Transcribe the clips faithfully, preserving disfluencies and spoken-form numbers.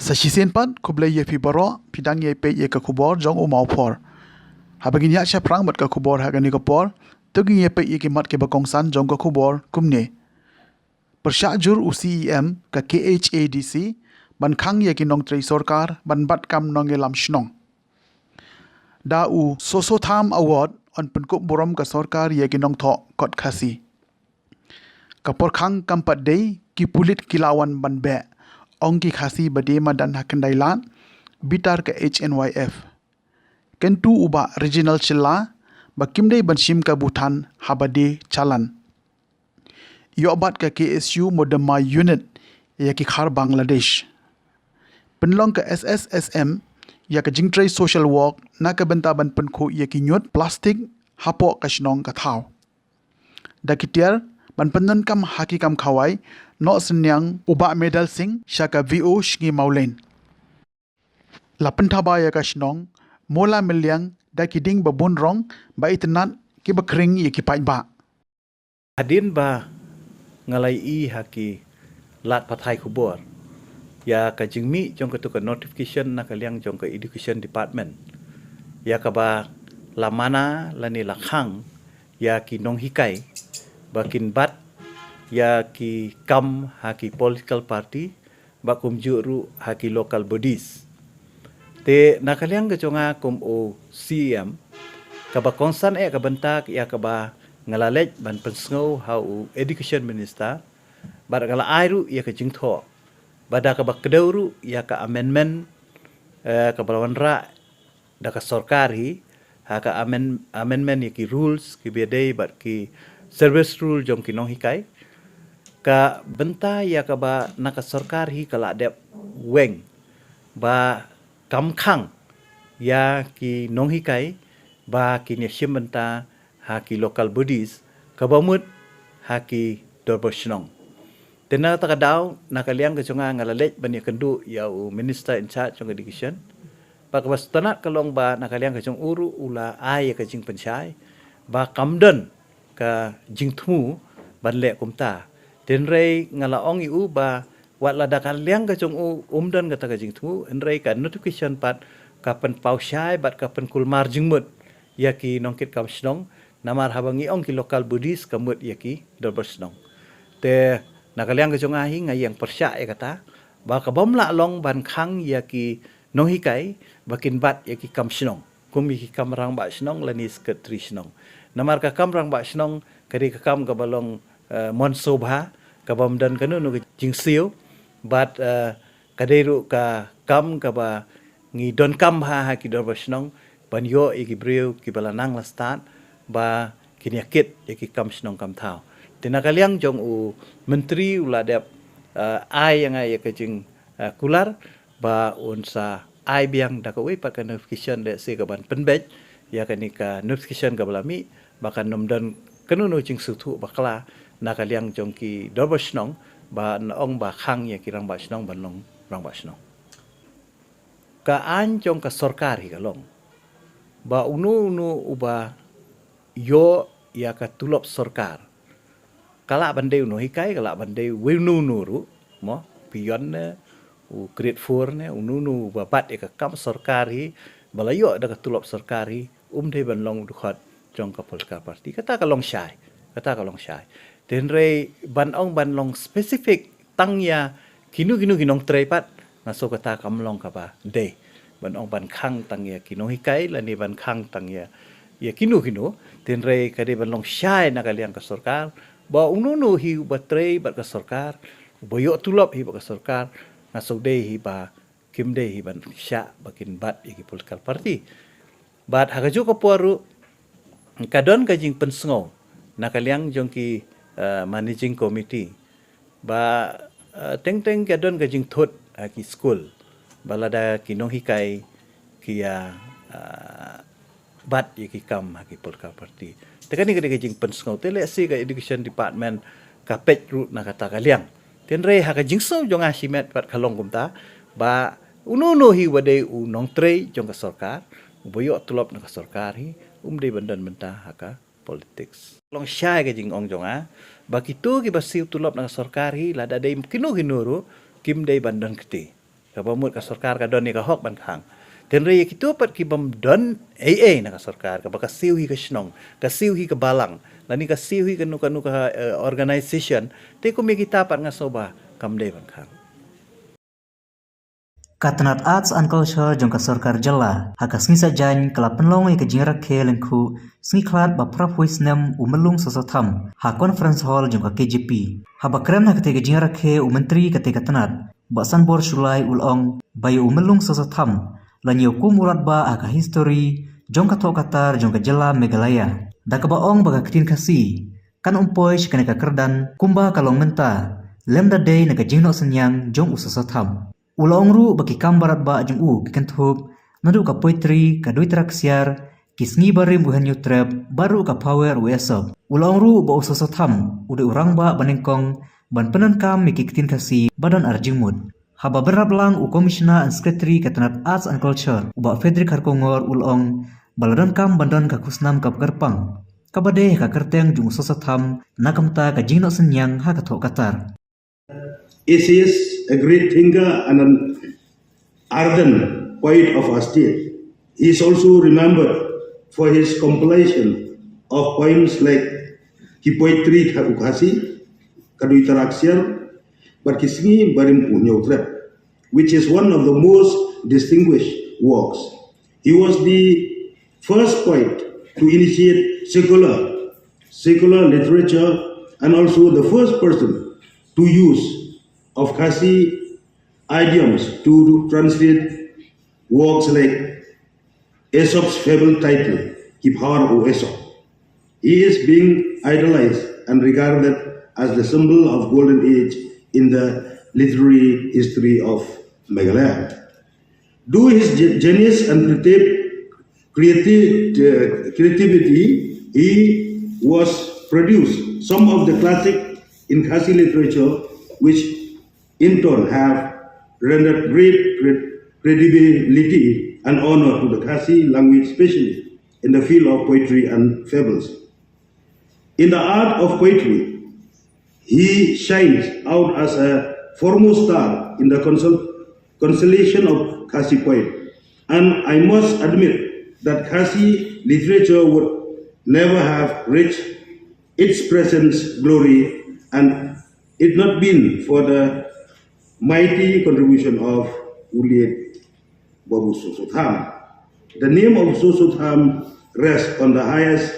Sa shisien pat, khublei ïa phi baroh, phi dang ïa peit ïa ka khubor jong u Mawphor. Haba ngin ïa shaphrang bad ka khubor ha kane ka por, to ngin ïa peit ïa ki mat kiba kongsan jong ka khubor kumne. Pyrshah jur u C E M ka K H A D C ban khang ïa ki nongtrei sorkar ban bat kam nongïalam shnong. Da u Soso Tham Award yn pynkup burom ka sorkar ïa ki nongthoh kot Khasi. Ka por khang kam pat dei, ki pulit ki la wan ban beh, ong ki Khasi ba die madan ha Khyndailad, bitar ka H N Y F. Kyntu u Bah Reginald Shylla ba kim dei ban shim ka buthan haba die challan. Ïoh bat ka K S U Modamma Unit ïa ki khar Bangladesh. Pynlong ka S S S M ïa ka jingtrei social work na ka bynta ban pynkhuid ïa ki ñiut plastik hapoh ka shnong ka thaw. Da ki tiar ban pyndonkam ha ki kam khawai, noh synñiang u Bah Medal Singh sha ka V O Shngi Mawlein. La pynthaba ïa ka shnong Mola Meliang da ki dieng ba bun rong ba itynnad kiba khring ïa ki paidbah. Hadien ba nga la ïohi ha ki lad pathai khubor ïa ka jingmih jong katu ka notification na ka liang jong ka Education Department, ïa kaba la mana lane la khang ïa ki nonghikai ba kin bat ïa ki kam ha ki political party, ba kumjuh ruh ha ki local bodies. Te na ka liang ka jong nga kum u C E M, kaba kongsan eh ka bynta ïa kaba nga la leit ban pynsngew ha u Education Minister, bad nga la ai ruh ïa ka jingthoh, bad da kaba kdew ruh ïa ka amendment, eh, kaba la wanrah da ka sorkar hi, ha ka amend-, amendment ïa ki rules kiba dei bad ki service rule jong ki nonghikai. Ka bynta ïa kaba na ka sorkar hi ka la dep weng ba kam khang ïa ki nonghikai ba kin ïa shim bynta ha ki local bodies, kaba mut ha ki dorbar shnong. Te na kata ka daw, na ka liang ka jong nga nga la leit ban ïakynduh ïa u Minister in charge jong Education. Bad kaba sngewtynnat ka long ba na ka liang ka jong u ruh u la ai ïa ka jingpynshai ba kam don ka jingthmu ban leh kumta. Te hynrei nga la ong ïa u ba wat la da ka liang ka jong u um don kata ka jingthmu, hynrei ka notification pat ka pynpaw shai bad ka pynkulmar jingmut ïa ki nongkitkam shnong, namar haba ngi ong ki local bodies ka mut ïa ki dorbar shnong. Te na ka liang ka jong nga hi nga ïeng pyrshah ïa kata ba ka bym lah long ban khang ïa ki nonghikai ba kin bat ïa ki kam shnong, kum ïa ki kam rangbah shnong lane secretary shnong. Namar ka kam rangbah shnong ka dei ka kam kaba long, eh, mon sobha, ka bym don kano kano ka jingsiew, bad, eh, ka dei ruh ka kam kaba ngi donkam ha, ha ki dorbar shnong, ban ïoh ïa ki briew kiba la nang la stad ba kin ïa kit ïa ki kam shnong kam thaw. Te na ka liang jong u Myntri u la dep, eh, ai ïa nga ïa ka jing, eh, kular ba un sa ai biang da kawei pat ka notification lehse ka ban pynbeit ïa kane ka notification kaba la mih, ba kan ym don kano kano jingsngewthuh bakla na ka liang jong ki dorbar shnong ba na ong ba khang ïa ki rangbah shnong ban long rangbah shnong. Ka aiñ jong ka sorkar hi ka long ba uno uno uba ïoh ïa ka tulop sorkar, ka lah ban dei u nonghikai, ka lah ban dei uno uno ruh, mo, peon ne, u grade four ne, uno uno uba bat ïa ka kam sorkar hi, ba la ïoh da ka tulop sorkar hi, um dei ban long u dkhot jong ka political party. Kata ka long shai, kata ka long shai. Te hynrei ban ong ban long specific tang ïa kino kino ki nongtrei pat, nga sngew kata kam long kaba dei. Ban ong ban khang tang ïa ki nonghikai lane ban khang tang ïa, ïa kino kino, te hynrei ka dei ban long shai na ka liang ka sorkar ba uno uno hi uba trei bad ka sorkar, uba ïoh tulop hi bad ka sorkar, nga sngew dei hi ba kim dei hi ban shah ba kin bat ïa ki political party. Bad ha kajuh ka por ruh ka don ka jingpynsngew na ka liang jong ki, eh, managing committee ba, eh, teng teng ka don ka jingthut ha ki skul ba lada ki nonghikai ki ïa, eh, bat ïa ki kam ha ki political party. Te kane ka dei ka jingpynsngew, te lehse ka education department ka peit ruh na kata ka liang. Te hynrei ha ka jingsngew jong nga shimet pat ka long kumta ba uno uno hi uba dei u nongtrei jong ka sorkar, uba ïoh tulop na ka sorkar hi, um dei ban don bynta ha ka politics. Long shai ka jingong jong nga ba kito kiba siew tulop na ka sorkar hi, lada dei kino kino ruh, kim dei ban don kti. Kaba mut ka sorkar ka don ïa ka hok ban khang. Tynrai ïa kito pat ki bym don ei ei na ka sorkar, kaba ka siew hi ka shnong, ka siew hi ka balang, lane ka siew hi kano kano ka, eh, organization, te kum ïa kita pat nga sngew ba kam dei ban khang. Ka tnat Arts and Culture jong ka sorkar jylla ha ka sngi Saitjaiñ ka la pynlong ïa ka jingrakhe lyngkhuh sngi khlad ba phra phew snem u Myllung Soso Tham ha Conference Hall jong ka K J P. Haba kren ha katei ka jingrakhe u Myntri katei ka tnat, Bah Sanbor Shullai, u la ong ba ïa u Myllung Soso Tham la ñiew kum u radbah ha ka histori jong ka thoh ka tar jong ka jylla Meghalaya, da kaba ong ba ka ktien Khasi kan ym poi sha kane ka kyrdan kumba ka long mynta, lymda dei na ka jingnoh synñiang jong u Soso Tham. U la ong ruh ba ki kam ba radbah jong u ki kynthup naduh ka poetry, ka duitara ksiar, ki sngi barim u Hynñiewtrep, bad ruh ka phawer u Aesop. U la ong ruh ba u Soso Tham u dei u rangbah banyngkong ban pyndonkam ïa ki ktien Khasi ba don ar jingmut. Haba bynrap lang, u Commissioner and Secretary ka tnat Arts and Culture, u Bah Frederick Kharkongor, u la ong ba la donkam ban don ka khusnam kaba kyrpang, kaba dei ha ka kyrteng jong u Soso Tham, na ka bynta ka jingnoh synñiang ha ka thoh ka tar. Essayist, a great thinker and an ardent poet of our state. He is also remembered for his compilation of poems like Ki Poetry Kha-, u Khasi, Ka Duitara Ksiar, bad Ki Sngi Barim u Hynñiewtrep, which is one of the most distinguished works. He was the first poet to initiate secular, secular literature and also the first person to use of Khasi idioms to, to translate works like Aesop's fable title, Ki Phareng u Aesop. He is being idolized and regarded as the symbol of golden age in the literary history of Meghalaya. Due his ge-, genius and creative, creative, uh, creativity, he was produced some of the classic in Khasi literature, which in turn have rendered great cred-, credibility and honor to the Khasi language, especially in the field of poetry and fables. In the art of poetry, he shines out as a foremost star in the consol-, constellation of Khasi poet. And I must admit that Khasi literature would never have reached its present glory and it not been for the mighty contribution of u late Babu Soso Tham. The name of Soso Tham rests on the highest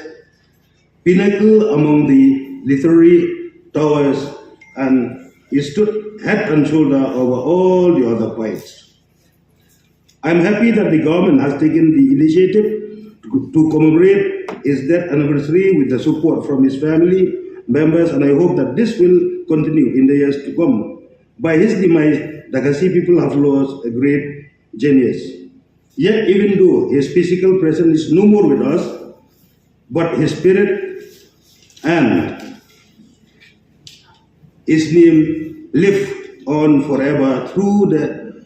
pinnacle among the literary towers, and he stood head and shoulder over all the other poets. I'm happy that the government has taken the initiative to, to commemorate his death anniversary with the support from his family members, and I hope that this will continue in the years to come. By his demise, the Khasi people have lost a great genius. Yet, even though his physical presence is no more with us, but his spirit and his name live on forever through the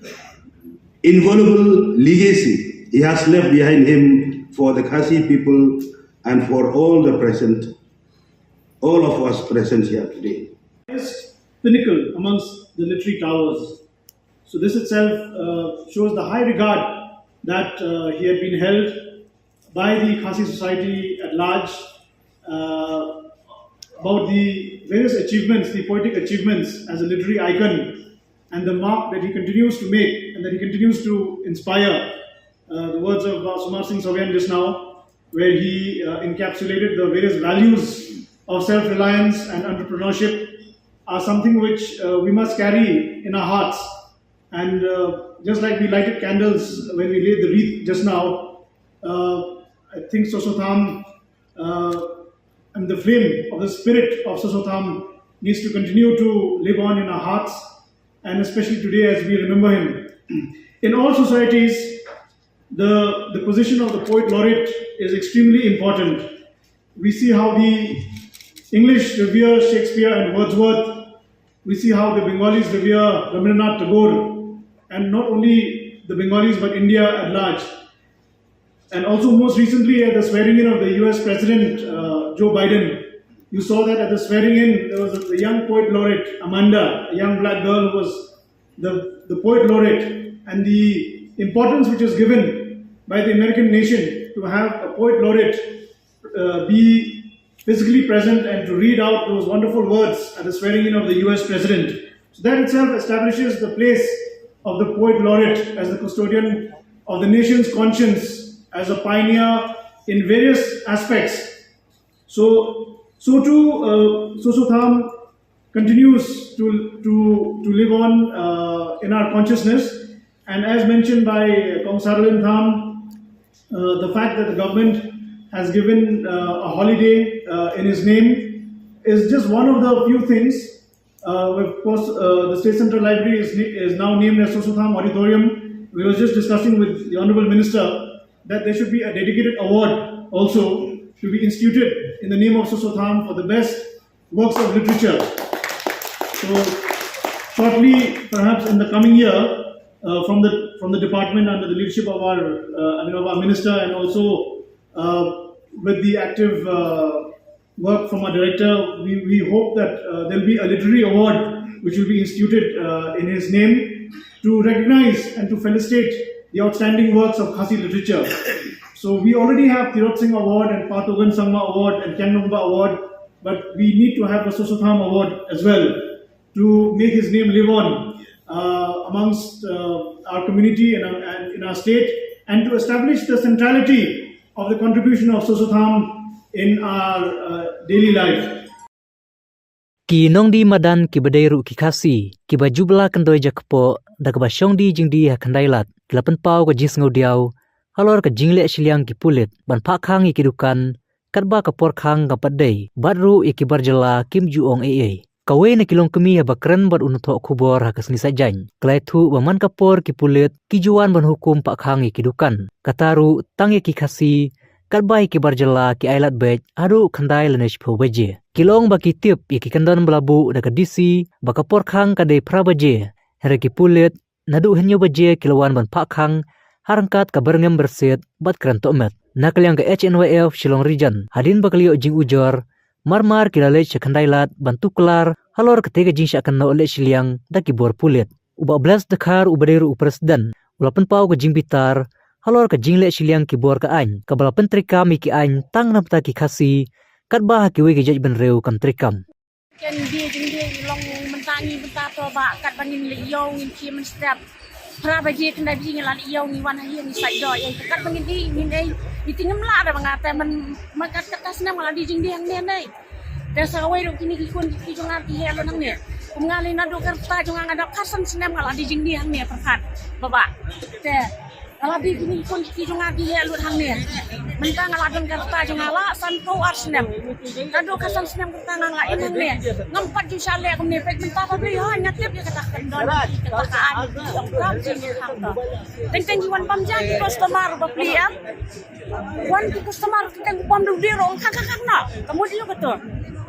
invaluable legacy he has left behind him for the Khasi people and for all the present, all of us present here today. Highest pinnacle amongst the literary towers. So this itself, uh, shows the high regard that, uh, he had been held by the Khasi society at large, uh, about the various achievements, the poetic achievements as a literary icon, and the mark that he continues to make and that he continues to inspire. Uh, the words of, uh, Sumar Singh Sawian just now, where he, uh, encapsulated the various values of self-reliance and entrepreneurship, are something which, uh, we must carry in our hearts. And, uh, just like we lighted candles when we laid the wreath just now, uh, I think Soso Tham, uh, and the flame of the spirit of Soso Tham needs to continue to live on in our hearts, and especially today as we remember him. In all societies, the, the position of the poet laureate is extremely important. We see how the English revere Shakespeare and Wordsworth. We see how the Bengalis revere Rabindranath Tagore, and not only the Bengalis but India at large. And also, most recently, at the swearing in of the U S President, uh, Joe Biden, you saw that at the swearing in, there was a, a young poet laureate, Amanda, a young black girl who was the, the poet laureate and the importance which is given by the American nation to have a poet laureate uh, be physically present and to read out those wonderful words at the swearing in of the U S president. So that itself establishes the place of the poet laureate as the custodian of the nation's conscience, as a pioneer in various aspects. So, so too, uh, Soso Tham continues to, to, to live on uh, in our consciousness. And as mentioned by Kong Sarlin Tham, uh, the fact that the government has given uh, a holiday uh, in his name is just one of the few things. Uh, of course, uh, the State Central Library is, is now named as Soso Tham Auditorium. We were just discussing with the Honorable Minister that there should be a dedicated award also to be instituted in the name of Soso Tham for the best works of literature. So, shortly, perhaps in the coming year, uh, from the from the department under the leadership of our, uh, I mean, of our minister, and also uh, with the active uh, work from our director, we, we hope that uh, there'll be a literary award which will be instituted uh, in his name to recognize and to felicitate the outstanding works of Khasi literature. So we already have Tirot Singh Award and Patogen Sangma Award and Kyangnongba Award, but we need to have a Soso Tham Award as well to make his name live on uh, amongst uh, our community and, uh, and in our state, and to establish the centrality of the contribution of Soso Tham in our uh, daily life. Ki nongdie madan kiba dei ruh ki Khasi kiba ju bylla kyndoi jakpoh da kaba shong die jingdie ha Khyndai Lad ki la pynpaw ka jingsngewdiaw halor ka jingleh shiliang ki pulit ban phah khang ïa ki dukan katba ka por khang ka pat dei bad ruh ïa ki bar jylla kim ju ong ei ei. Kawei na ki longkmie haba kren bad u nongthoh khubor ha ka sngi Saitjaiñ ka la ïathuh ba man ka por ki pulit ki ju wan ban hukum phah khang ïa ki dukan, kata ruh tang ïa ki Khasi katba ïa ki bar jylla ki ailad beit haduh khyndai lane shiphew baje. Ki la ong ba ki tip ïa ki kyndon ba la buh da ka D C ba ka por khang ka dei phra baje, hynrei ki pulit naduh hynñiew baje ki la wan ban phah khang ha ryngkat ka byrngem byrsiet bad kren tohmet. Na ka liang ka H N Y F Shillong Region, hadien ba ka la ïoh jingujor, mar mar ki la leit sha Khyndai Lad ban tuklar halor katei ka jingshah kynnoh leh shiliang da ki bor pulit. U Bah Blessed Dkhar uba dei ruh u president u la pynpaw ka jingbitar halor ka jingleh shiliang ki bor ka aiñ kaba la pyntreikam ïa ki aiñ tang na bynta ki Khasi katba ha kiwei ki jaitbynriew kam treikam. Ken die jingdie ngi long mynta ngi mynta to ba katba ngin leit ïew ngin khie mynstep. Phra baje khyndai baje ngi la leit ïew ngi wan ha ïing ngi sait doh ïa katba ngin die ngin ei. Ngi te ngim lah da ba nga te man ma kat kata snem nga la die jingdie hangne nei. Te sa kawei ruh kine ki khun ki jong nga ki heh lut hangne. Kum nga lei naduh ka rta jong nga nga dap khatsan snem nga la die jingdie hangne pyrkhat. Baba. Te Nga la die kine ki khun ki jong nga ki heh lut hangne. Mynta nga la don ka rta jong nga la sanphew ar snem. Naduh ka san snem ka rta nga nga im hangne. Ngam pat ju shah leh kumne peit mynta ba pli ha nga tip ïa kata ka don kata ka an ki ong prap jingïakhang to. Teng teng ki wan bam ja ki customer ba pli em. Wan ki customer teng teng bam du die rong khang khang khang na. Ka mut ïa kato.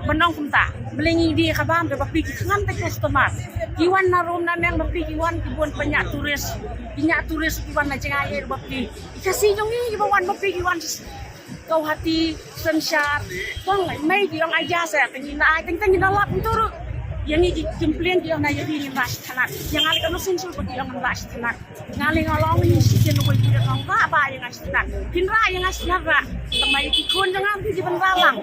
Ban ong kumta. Balei ngi die ka bam da ba pli ki khngan te customer. Ki wan na rum na neng ba pli ki wan ki bun pynïah tourist. Ki ñiah tourist ki wan na jngai eh ba pli. Ki Khasi jong ngi kiba wan ba pli ki wan Guwahati, Synshar. Tang lai mei ki ong aja sa tang ngi na ai tang tang ngi na lap ntu ruh. Ïa ngi ki complain ki ong na ïa ngi ngin rah shi thanat. Ïa nga lei ka nusin shu ba ki ong ngin rah shi thanat. Nga lei nga long ngi shi kin wei ki ong ba ba ïa nga shi thanat. Phin rah ïa nga shi thanat rah. Tang ma ïa ki khun jong nga ki ban rah lang.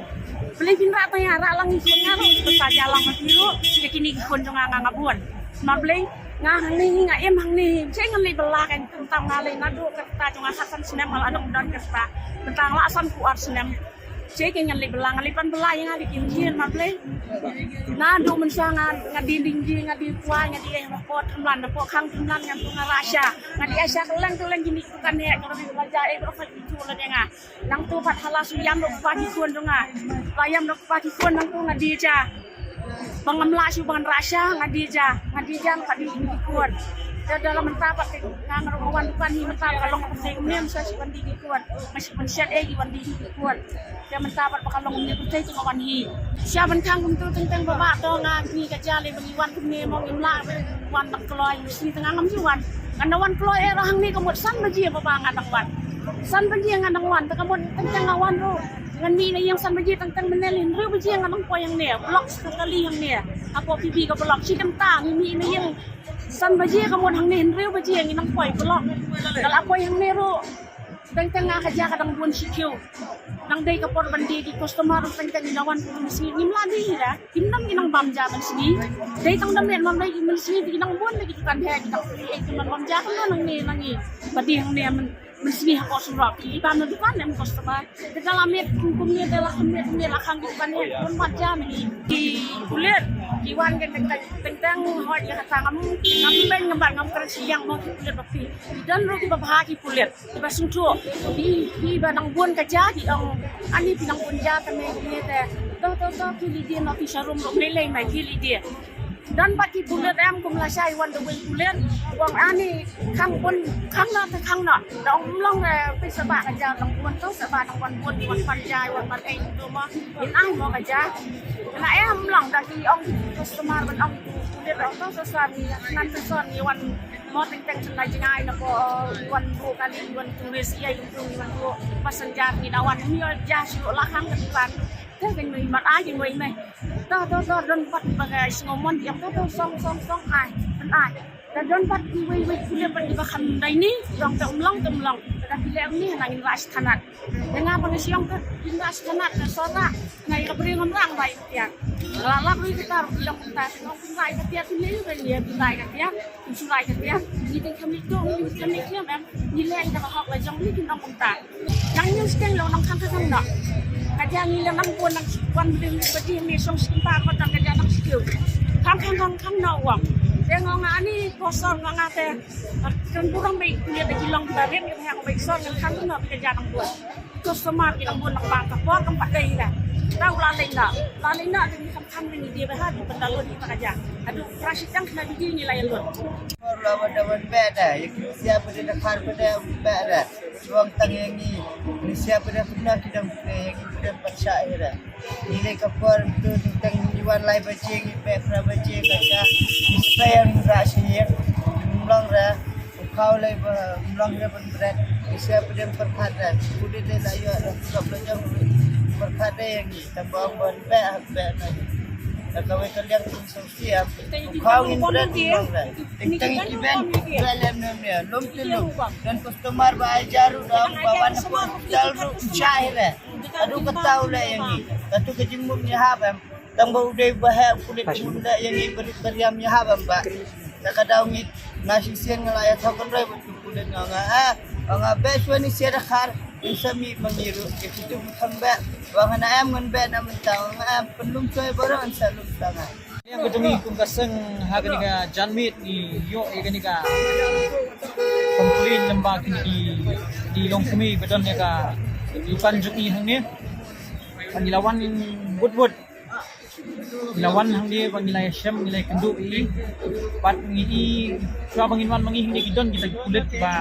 Balei phin rah tang ïa rah lang ngi khun nga ruh ba sa ja lang ma ki ruh. Ïa kine ki khun jong nga nga nga bun. Ma balei Nga hangne hi nga im hangne hi. Che ngan lei bela kan kumta nga lei naduh ka rta jong nga khatsan snem nga la dang don ka rta. Mynta nga la sanphew ar snem. Che ke ngan lei bela nga lei pan bela ïa nga lei kin jin ma blei. Naduh mynshwa nga nga die ding die nga die kwai nga die eh ma pot tymlan da pot khang tymlan nga tu nga rasha. Nga die asha kylleng kylleng kine ki kan heh ka la die bela ja eh bro ka ki tu la nga. Nangtu pat hala shu ïam da u kpa ki khun jong nga. Ba ïam da u kpa ki khun nangtu nga die ja. Ba ngam lah shu ba ngan rah sha nga die ja. Nga die ja nga pat die ki khun. Te da la mynta pat te nga nga ruh nga wan dukan hi mynta ba ka long ka pyrthei kumne mynta shu wan die ki khun. Nga shu pynshet eh ki wan die ki khun. Te mynta pat ba ka long kumne pyrthei te nga wan hi. Sha ban khang kumtu teng teng ba ba to nga ngi ka ja lei ba ngi wan kumne mo ngim lah wan dang kloi sni te nga ngam ju wan. Ngan da wan kloi eh rah hangne ka mut san baje ba ba nga dang wan. San baje nga nang wan, te ka mon tang tang nga wan ruh. Ngan mih na ïing san baje tang tang mynne leh hynriew baje nga nang poi hangne. Block sa kali hangne. Hapoh P B ka block. Shi kynta ngi mih na ïing San baje ka mon hangne, hynriew baje ngi nang poi block. Ka la poi hangne ruh, teng teng nga ka ja ka dang bun shi kiew. Nang dei ka por ban die ki customer, teng teng ngi la wan mynsngi, ngim lah die hi da. Kim dang ngi nang bam ja mynsngi. Dei tang da met mam dei mynsngi, ngi nang bun da ki dukan he, ki dang phi e ki man bam ja, kam nang ne nang ngi ba die hangne man mynsngi ha ko surok. Ki bam na dukan em customer. Te da la met kum ne, da la kum ne, ne la khang dukan he, bun bam ja mynsngi. Ki pulit ki wan ka teng teng, teng teng hoi ka tang am, ngam beng ngam ban ngam kren siang mo ki pulit ba phi. Ki don ruh ki ba bha ki pulit. Ki ba sngewthuh, ki, ki ba nang bun ka ja, ki ong, ani phi nang bun ja tang ne, ne te. To, to, to, ki lidi no, ki sharum ruh, lei lei mai, ki lidi. Don pat ki pulit em, kum lashai wan da wei pulit. Ong ani khang bun, khang noh te khang noh. Da ong ym long, eh, phi sa ba ka ja, nang bun to, sa ba nang wan bun, wan pan ja, wan pan ei to mo. Kin ai mo ka ja. Na em ym long, da ki ong ki customer ban ong ki pulit, ong to sa sa ni, nan te son ni wan Mo teng teng shen la jngai na ko, wan bu kali, wan tourist, ïa ïa tu, wan bu passenger ngi da wan, ngi ïa ja shu la khang kan kan. Te kan ngi mat ai, ngi mai mai. To, to, to, don pat ba ka sngew mon, ïa to, to, song, song, song, ai, kan ai. Da don pat ki wei wei pulit pat ki ba kham dai ni, ïong te ym long, te ym long. Da phi leh ni, na ngin rah sha thanat. Te nga ba nga shu ïong te, ngin rah sha thanat, te sora, nga ïa ka briew ngam rah, nga bai ka tiar. Nga la lap ri ka tar, ïong ka tar, ngam bai ka tiar, te ni, te ni, bai ka tiar. Ngi shu rai ka tiar, ngi dei kham ngi tu, ngi kham ngi khiam em, ngi leh ïa ka hok la jong ngi, ngi nang kumta. Nang ngi sdang lo nang khang khang noh. Ka jia ngi la nang bun nang wan bring ba ji ngi song skim pa ko tang ka jia nang sdang. Khang khang khang khang noh wang. Te ngong ani ko sor ngong ate. Kan burom bai kuliah da ki long ba rem ïa ka bai sor nang khang noh ka jia nang bun. Customer ki nang bun nang bang ka por kam pat dei la. Tau la lei na. La lei na dei kham kham ni dia ba ha di pynda lo di ta ka ja. Adu prashitang kena di ni la ya lo. Por la wa da wan ba da. Ya ki sia ba da khar ba da ba da. Suang tang ya ngi. Ni sia ba da kena ki dang ba da wan pat sha ya da. Ni dei ka por tu ni tang ni wan lai ba jing ni ba pra ba jing ka ja. Ni sa yang ra shi ya. Mlong ra. Khaw lei ba mlong lei ban bret. Isia pdem perkhat da. Kulit lei la ïoh da. Kap la jong perkhat da yang ni. Tambah ban be be na. Da kawei ka liang kum song siam. Khaw ngin bret mlong da. Teng teng ki ben. Be lem nem ne. Lum ti lum. Dan customer ba ai jaru da ba wan pun dal ru chai re. Adu ka tau lei yang ni. Katu ka jingmut ni hap em. Tang ba u dei ba heh u pulit u mut da ïa ngi bari bariam ïa ha bam ba. Ta ka daw ngi nga shisien nga la ïa thaw kan roi ba tu pulit nga nga ah. Nga be shwa ni sia da khar. Ni sa mi ma ngi ru ke kitu kham be. Wa nga na em ngan be na mynta nga em pynlum shwa baroh an sa lum ta nga. Ïa ka jong ngi kum ka seng ha kani ka janmiet ngi ïoh ïa kani ka complain lem ba kini ki, ki longkmie ba don ïa ka dukan jong ngi hangne. Ngi la wan wut wut. Ngi la wan hangne ba ngi la ïa shem, ngi la ïa kynduh ïa i. Bad ngi i, shuwa ba ngin wan ma ngi hangne ki don kita ki pulit ba,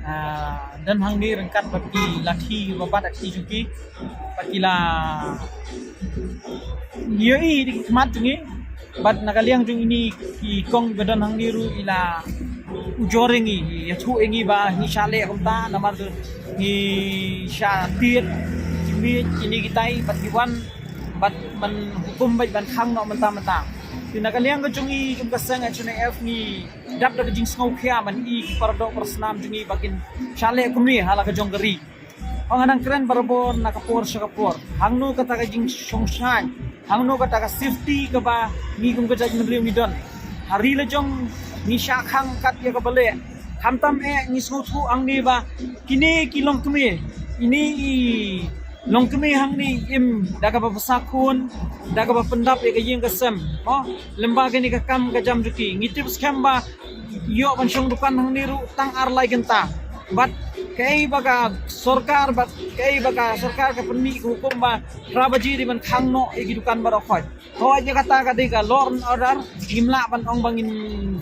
ah, don hangne ryngkat bad ki lathi ba bat ki jong ki. Bad ki la ïohi da ki khmat jong ngi. Bad na ka liang jong ini ki kong ba don hangne ruh i la ujor ïa ngi, ïathuh ïa ngi ba ngi shah leh kumta namar ngi shah tied ki miej kine kitai bad ki wan bad ban hukum bad ban khang noh mynta mynta. Te na ka liang ka jong ngi kum ka seng H N I F ngi dap da ka jingsngewkhia ban i ki para doh para snam jong ngi ba kin shah leh kumne ha la ka jong ka ri. Ong nang kren barabor na ka por sha ka por. Hangno kata ka jingshongshang, hangno kata ka safety kaba ngi kum ka jaitbynriew ngi don. Ha ri la jong ngi shah khang kat ïa kaba leh. Khamtam eh ngi sngewthuh hangne ba kine ki longkmie, ine i longkmie hangne im da kaba bsa khun, da kaba pyndap ïa ka ïing ka sem. Oh, lem ba kane ka kam ka jam jong ki. Ngi tip skhem ba ïoh ban shong dukan hangne ruh tang ar lai kynta. Bad kaei ba ka sorkar, bad kaei ba ka sorkar ka pynmih ka hukum ba phra baje dei ban khang noh ïa ki dukan baroh khoit. Hooid ïa kata ka dei ka law and order, ngim lah ban ong ba ngin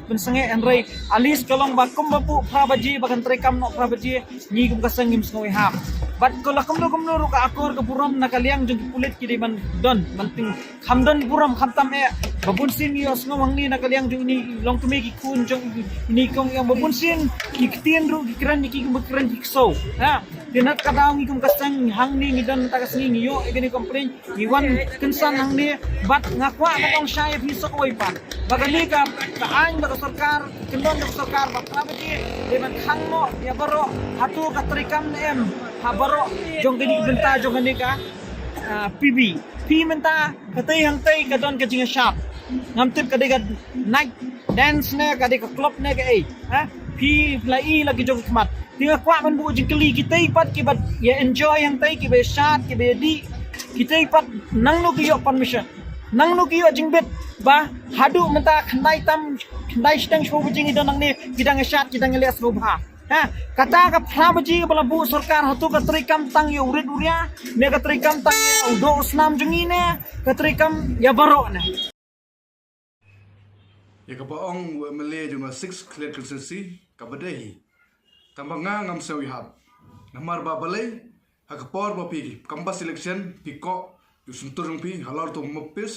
pynsangeh hynrei at least ka long ba kumba pu phra baje ba kan treikam noh phra baje ngi kum ka seng ngim sngew ïahap. Bad ko la kumno kumno ruh ka akor ka burom na ka liang jong ki pulit ki dei ban don ban ting Kham don burom khamtam eh. Ba bun sien ngi ïohsngew hangne na ka liang jong ini longkmie ki khun jong ini kong ïa ba bun sien ki ktien ruh ki kren ki ba kren ki ksew. Ha. Kane ka daw ngi kum ka seng hangne ngi don mynta ka sngi ngi ïoh ïa kane ka complaint, ngi wan kynsan hangne. Bad nga kwah ban ong shai ïa phi sa kawei pat ba kane ka, ka aiñ ba ka sorkar, kyndon ka sorkar ba phra baje dei ban khang noh ïa baroh hato ka treikam ne em ha baroh jong kane ka bynta jong kane ka, ah, P B. Phi mynta katei hangtei ka don ka jingïashad, ngam tip ka dei ka night dance ne ka dei ka club ne kaei, ha? Phi la i la ki jong ki khmat. Te nga kwah ban buh jingkylli kitei pat kiba ïa enjoy hangtei, kiba ïashad, kiba ïadih, kitei pat nangno ki ïoh permission, nangno ki ïoh jingbit ba haduh mynta khyndai tam, khyndai shiteng shiphew baje ngi don nangne ki dang ïashad, ki dang ïaleh sngewbha. Ha, kata ka phra baje ba la buh sorkar, hato ka treikam tang ïa u rit u ria ne ka treikam tang ïa u doh u snam jong ngi ne ka treikam ïa baroh ne? Ïa kaba ong u M L A jong ka six Khliehriat constituency kaba dei hi. Tang ba nga ngam sngew ïahap. Namar ba balei, ha ka por ba phi kam pass election phi koh ïa u shyntur jong phi halor uto u mopis,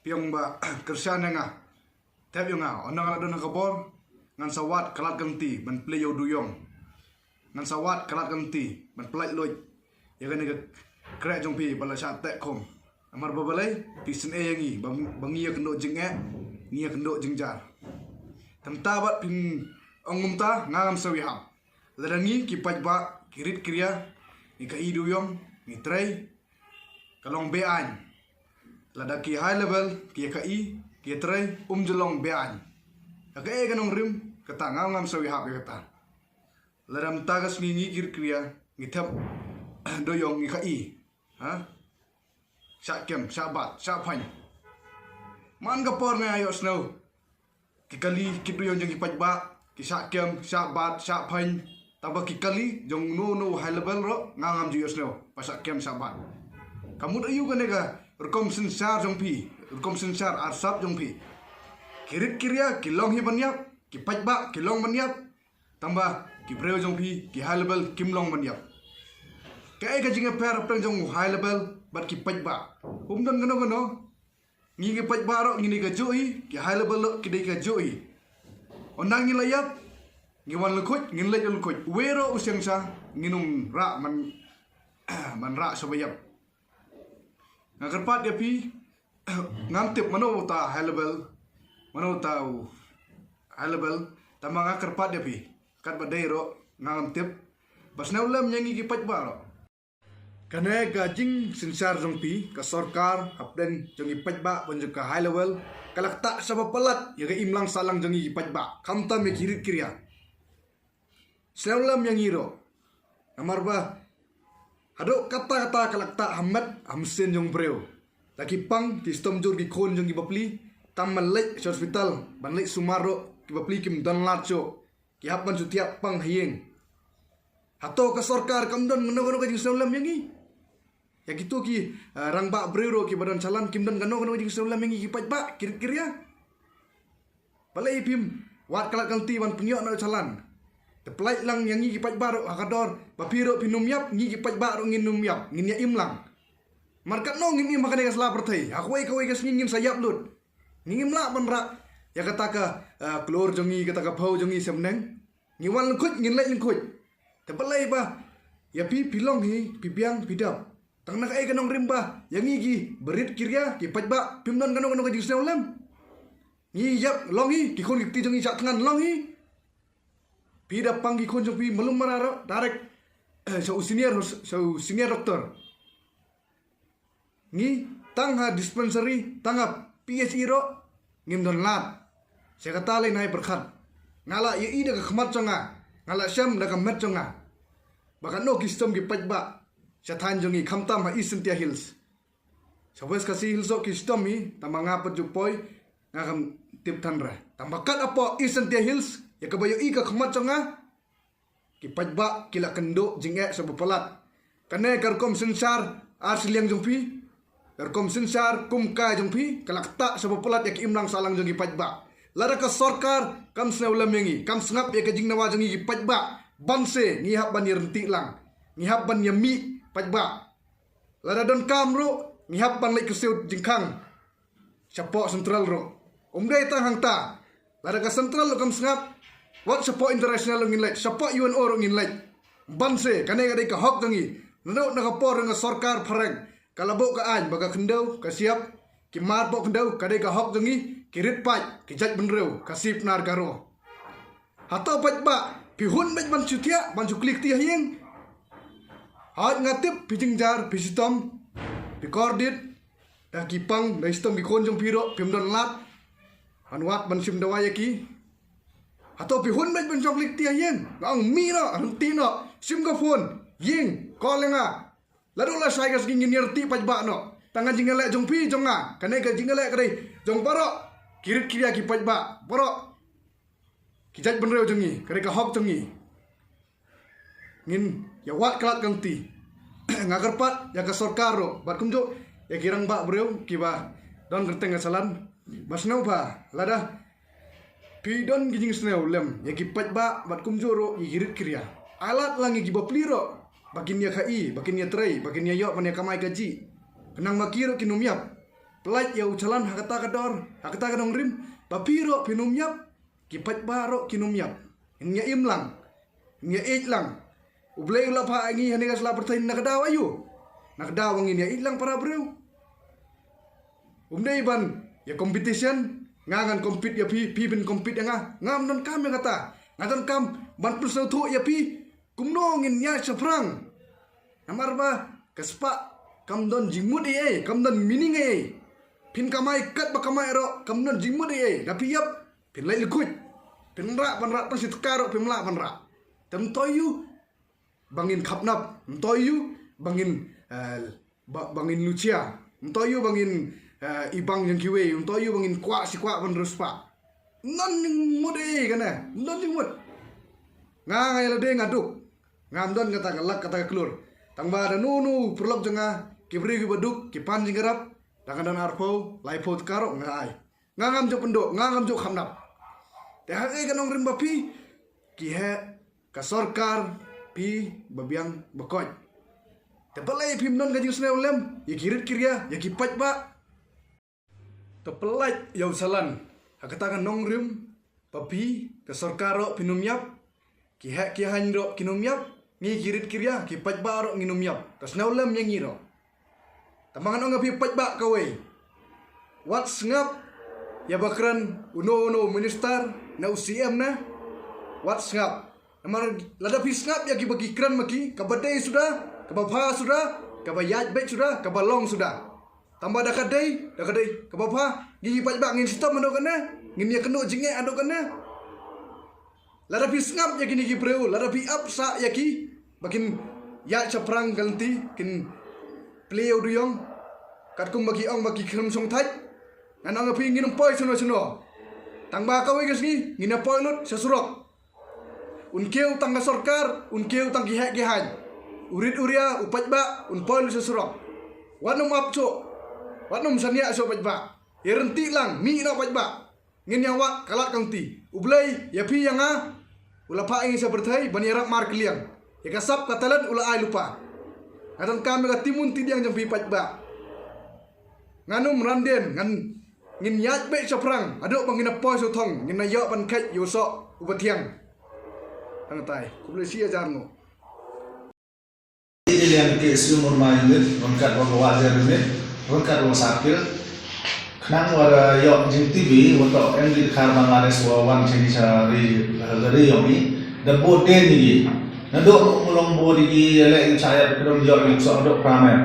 phi ong ba kyrshan ïa nga, thep ïa nga, ynda nga la don ha ka bor ngan sa wad ka lad ka lynti ban plie ïa u duyong. Ngan sa wad ka lad ka lynti ban pyllait luid ïa kane ka kreh jong phi ba la shah teh khum. Namar ba balei, phi sngewsih ïa ngi ba, ba ngi ïakynduh jingeh, ngi ïakynduh jingjar. Te mynta bad phin ong kumta, nga ngam sngew ïahap. Lada ngi ki paidbah ki rit ki ria, ngi ka i duyong, ngi trei, ka long be-aiñ. Lada ki high level ki ïa ka i, ki ïa trei, um ju long be-aiñ. Ka kaei ka nongrim kata, nga ngam sngew ïahap ïa kata. Lada mynta ka sngi ngi ki rit ki ria, ngi thep duyong, ngi ka i, ha? Shah kem, shah bat, shah phaiñ. Man ka por nga ïohsngew ki kali ki duyong jong ki paidbah, ki shah kem, shah bat, shah phaiñ. Tang ba ki kali jong uno uno u high level ruh nga ngam ju ïohsngew ba shah kem, shah bat. Ka mut aïu kane ka rukom synshar jong phi, rukom synshar arsap jong phi? Ki rit ki ria ki long hi ban ïap, ki paidbah ki long ban ïap. Tang ba ki briew jong phi ki high level kim long ban ïap. Kaei ka jingïapher hapdeng jong u high level bad ki paidbah? Um don kano kano. Ngi ki paidbah ruh ngi dei kajuh hi, ki high level ruh ki dei kajuh hi. Ynda ngi la ïap, ngi wan lyngkhuid, ngin leit lyngkhuid. Uwei ruh u sheng sha, ngin ym rah man, man rah sha ba ïap. Nga kyrpad ïa phi, ngam tip mano uta high level, mano uta u high level, tang ba nga kyrpad ïa phi. Katba dei ruh, nga ngam tip ba sngewlem ïa ngi ki paidbah ruh. Kane ka jingsynshar jong phi, ka sorkar hapdeng jong ki paidbah ban jong ka high level, ka la ktah sha ba palat ïa ka imlang sahlang jong ngi ki paidbah, khamtam ïa ki rit ki ria. Sngewlem ïa ngi ruh. Namar ba haduh katta katta ka la ktah ha met ha mynsiem jong u briew. La ki pang ki shitom jur ki khun jong ki bapli, tang ban leit sha hospital, ban leit sumar ruh ki bapli kim don lad shuh. Ki hap ban shu thiah pang ha ïing. Hato ka sorkar kam don kano kano ka jingsngewlem ïa ngi? Ïa kito ki, eh, rangbah briew ruh kiba don shalan kim don kano kano ka jingsngewlem ïa ngi ki paidbah, ki rit ki ria? Balei phim wad ka lad ka lynti ban pynïoh noh shalan? Te pyllait lang ïa ngi ki paidbah ruh ha ka dor ba phi ruh phin ym ïap, ngi ki paidbah ruh ngin ym ïap, ngin ïa im lang. Mar katno ngin im ha kane ka sla pyrthei? Ha kawei kawei ka sngi ngin sa ïap lut. Ngim lah ban rah ïa kata ka, eh, klur jong ngi, kata ka phew jong ngi sha bneng. Ngi wan lyngkhuid, ngin leit lyngkhuid. Te balei ba ïa phi, phi long hi, phi biang, phi dap? Tang na kaei ka nongrim ba ïa ngi kiba rit ki ria, ki paidbah, phim don kano kano ka jingsngewlem? Ngi ïap long hi, ki khun ki kti jong ngi shah thngan long hi. Phi da pang ki khun jong phi, malu mara ruh direct, eh, sha u senior, sha u senior doctor. Ngi tang ha dispensary, tang ha P H E ruh ngim don lad. Sha kata lei nai pyrkhat. Nga la ïohi da ka khmat jong nga, nga la shem da ka met jong nga ba katno ki shitom ki paidbah sha thaiñ jong ngi, khamtam ha East Jaintia Hills. Sha West Khasi Hills ruh ki shitom hi, tang ba nga pat ju poi, nga kam tip than re. Tang ba kat hapoh East Jaintia Hills, ïa kaba ïohi ka khmat jong nga, ki paidbah ki la kynduh jingeh sha ba palat. Kane ka rukom synshar ar shiliang jong phi, ka rukom synshar kum kai jong phi, ka la ktah sha ba palat ïa ka imlang sahlang jong ki paidbah. Lada ka sorkar kam sngewlem ïa ngi, kam sngap ïa ka jingdawa jong ngi ki paidbah, ban se ngi hap ban ïa ryntih lang, ngi hap ban ïa mih paidbah. Lada donkam ruh ngi hap ban leit kyrsiew jingkhang shapoh central ruh. Um dei tang hangta, lada ka central ruh kam sngap, wat shapoh international ruh ngin leit, shapoh U N O ruh ngin leit. Ban se, kane ka dei ka hok jong ngi. Naduh na ka por nga sorkar phareng, ka la buh ka aiñ ba ka khyndew, ka shyiap, ki mar poh khyndew, ka dei ka hok jong ngi, ki rit paid, ki jaitbynriew, ka sib nar Garo. Hato paidbah, phi hun beit ban shu thiah, ban shu klik ti ha ïing. Hooid nga tip, phi jynjar, phi shitom, phi kordit, da ki pang, da shitom ki khun jong phi ruh, phim don lad. Ban wad, ban shim dawai ïa ki. Hato phi hun beit ban shu klik ti ha ïing. Nga ong mih noh, rynti noh, shim ka phone, ïing, call ïa nga. Lada la shai ka sngi ngin ïa rynti paidbah noh. Tang ka jingïaleh jong phi jong nga. Kane ka jingïaleh ka dei jong baroh ki rit ki ria ki paidbah. Baroh ki jaitbynriew jong ngi. Ka dei ka hok jong ngi. Ngin ïa wad ka lad ka lynti. Nga kyrpad ïa ka sorkar ruh. Bad kumjuh ïa ki rangbah briew kiba don kyrteng ka Salan. Ba sngewbha lada phi don ki jingsngew lem ïa ki paidbah bad kumjuh ruh ïa ki rit ki ria. Ai lad lang ïa ki bapli ruh ba kin ïa khaïi, ba kin ïa trei, ba kin ïa ïoh ban ïa kamai kajih. Khnang ba ki ruh kin ym ïap. Pynlait ïa u Salan ha kata ka dor, ha kata ka nongrim, ba phi ruh phin ym ïap, ki paidbah ruh kin ym ïap. Ngin ïa im lang, ngin ïa ïeit lang. U Blei u la phah ïa ngi ha kane ka sla pyrthei na ka daw aïu? Na ka daw ba ngin ïa ïeit lang para briew. Um dei ban ïa competition, nga ngan compete ïa phi, phi phin compete ïa nga. Ngam donkam ïa kata. Nga donkam ban pynsngewthuh ïa phi kumno ngin ïaid shaphrang. Namar ba ka spah kam don jingmut ei ei, kam don meaning ei ei. Phin kamai katba kamai ruh kam don jingmut ei ei. Da phi ïap phin leit lyngkhuit, phin rah ban rah tang shi tyngka ruh phim lah ban rah. Te ym to ïoh ba ngin khapnap, ym to ïoh ba ngin, eh, ba, ba ngin luchia, ym to ïoh ba ngin, eh, ibang jong kiwei, ym to ïoh ba ngin kwah shi kwah ban riewspah. Ym don jingmut ei ei kane, ym don jingmut. Nga nga ïa lade nga duk. Ngam don kata ka lak kata ka klur. Tang ba da nu nu paralok jong nga, ki briew kiba duk, ki pan jingïarap, da nga don arphew, laiphew tyngka ruh nga ai. Nga ngam ju pynduh, nga ngam ju khapnap. Te ha ka nongrim ba phi, ki heh ka sorkar, phi ba biang ba koit. Te balei phim don ka jingsngew lem ïa ki rit ki ria, ïa ki paidbah. Te pynlait ïa u Salan ha kata ka nongrim ba phi, ka sorkar ruh phin ym ïap, ki heh ki haiñ ruh kin ym ïap, ngi ki rit ki ria, ki paidbah ruh ngin ym ïap. Te sngewlem ïa ngi ruh. Tangba ngan ong ïa phi paidbah kawei. Wat sngap ïa ba kren uno uno u minister ne u C M ne. Wat sngap. Namar lada phi sngap ïa kiba ki kren ma ki, kaba dei suda, kaba bha suda, kaba ïaid beit suda, kaba long suda. Tangba da ka dei, da ka dei kaba bha, ngi ki paidbah ngin shitom haduh katne, ngin ïakynduh jingeh haduh katne. Lada phi sngap ïa kine ki briew, lada phi ap sah ïa ki ba kin ïaid shaphrang ka lynti, kin plie u duyong, katkum ba ki ong ba ki khlem shongthait. Ngan ong ïa phi ngin ym poi shano shano. Tangba kawei ka sngi ngin ïa poi lut sha surok. Un kiew tang ka sorkar, un kiew tang ki heh ki haiñ. U rit u ria, u paidbah, un poi lut sha surok. Wat nym ap shuh, wat nym shaniah shuh paidbah. Ïa rynti lang, mih noh paidbah. Ngin ïa wad ka lad ka lynti. U Blei ïa phi ïa nga u la phah ïa ngi sha pyrthei ban ïarap markylliang. Ïa ka sap ka talent u la ai lypa. Nga donkam ïa ka timun tidiang jong phi paidbah. Ngan ym randien, ngan, ngin ïaid beit shaphrang haduh ba ngin ïa poi sha u thong, ngin ïa ïoh ban kheit ïa u soh uba thiang. Hangtai, khublei shi hajar nguh. Ilian K S U Mawryngkneng Unit, ryngkat bad ka Wahjir Unit, ryngkat bad ka Circle. Khnang ba da ïoh jingtip ba uto u M D dkhar Bangladesh uba wan shane sha ri, ha ka ri jong ngi, da bud dien ïa ngi. Naduh u Mawlong bud ïa ngi, ïaleh ïa ngi sha ïa ka dong ïoh ïa ngi ksoh naduh Pramer.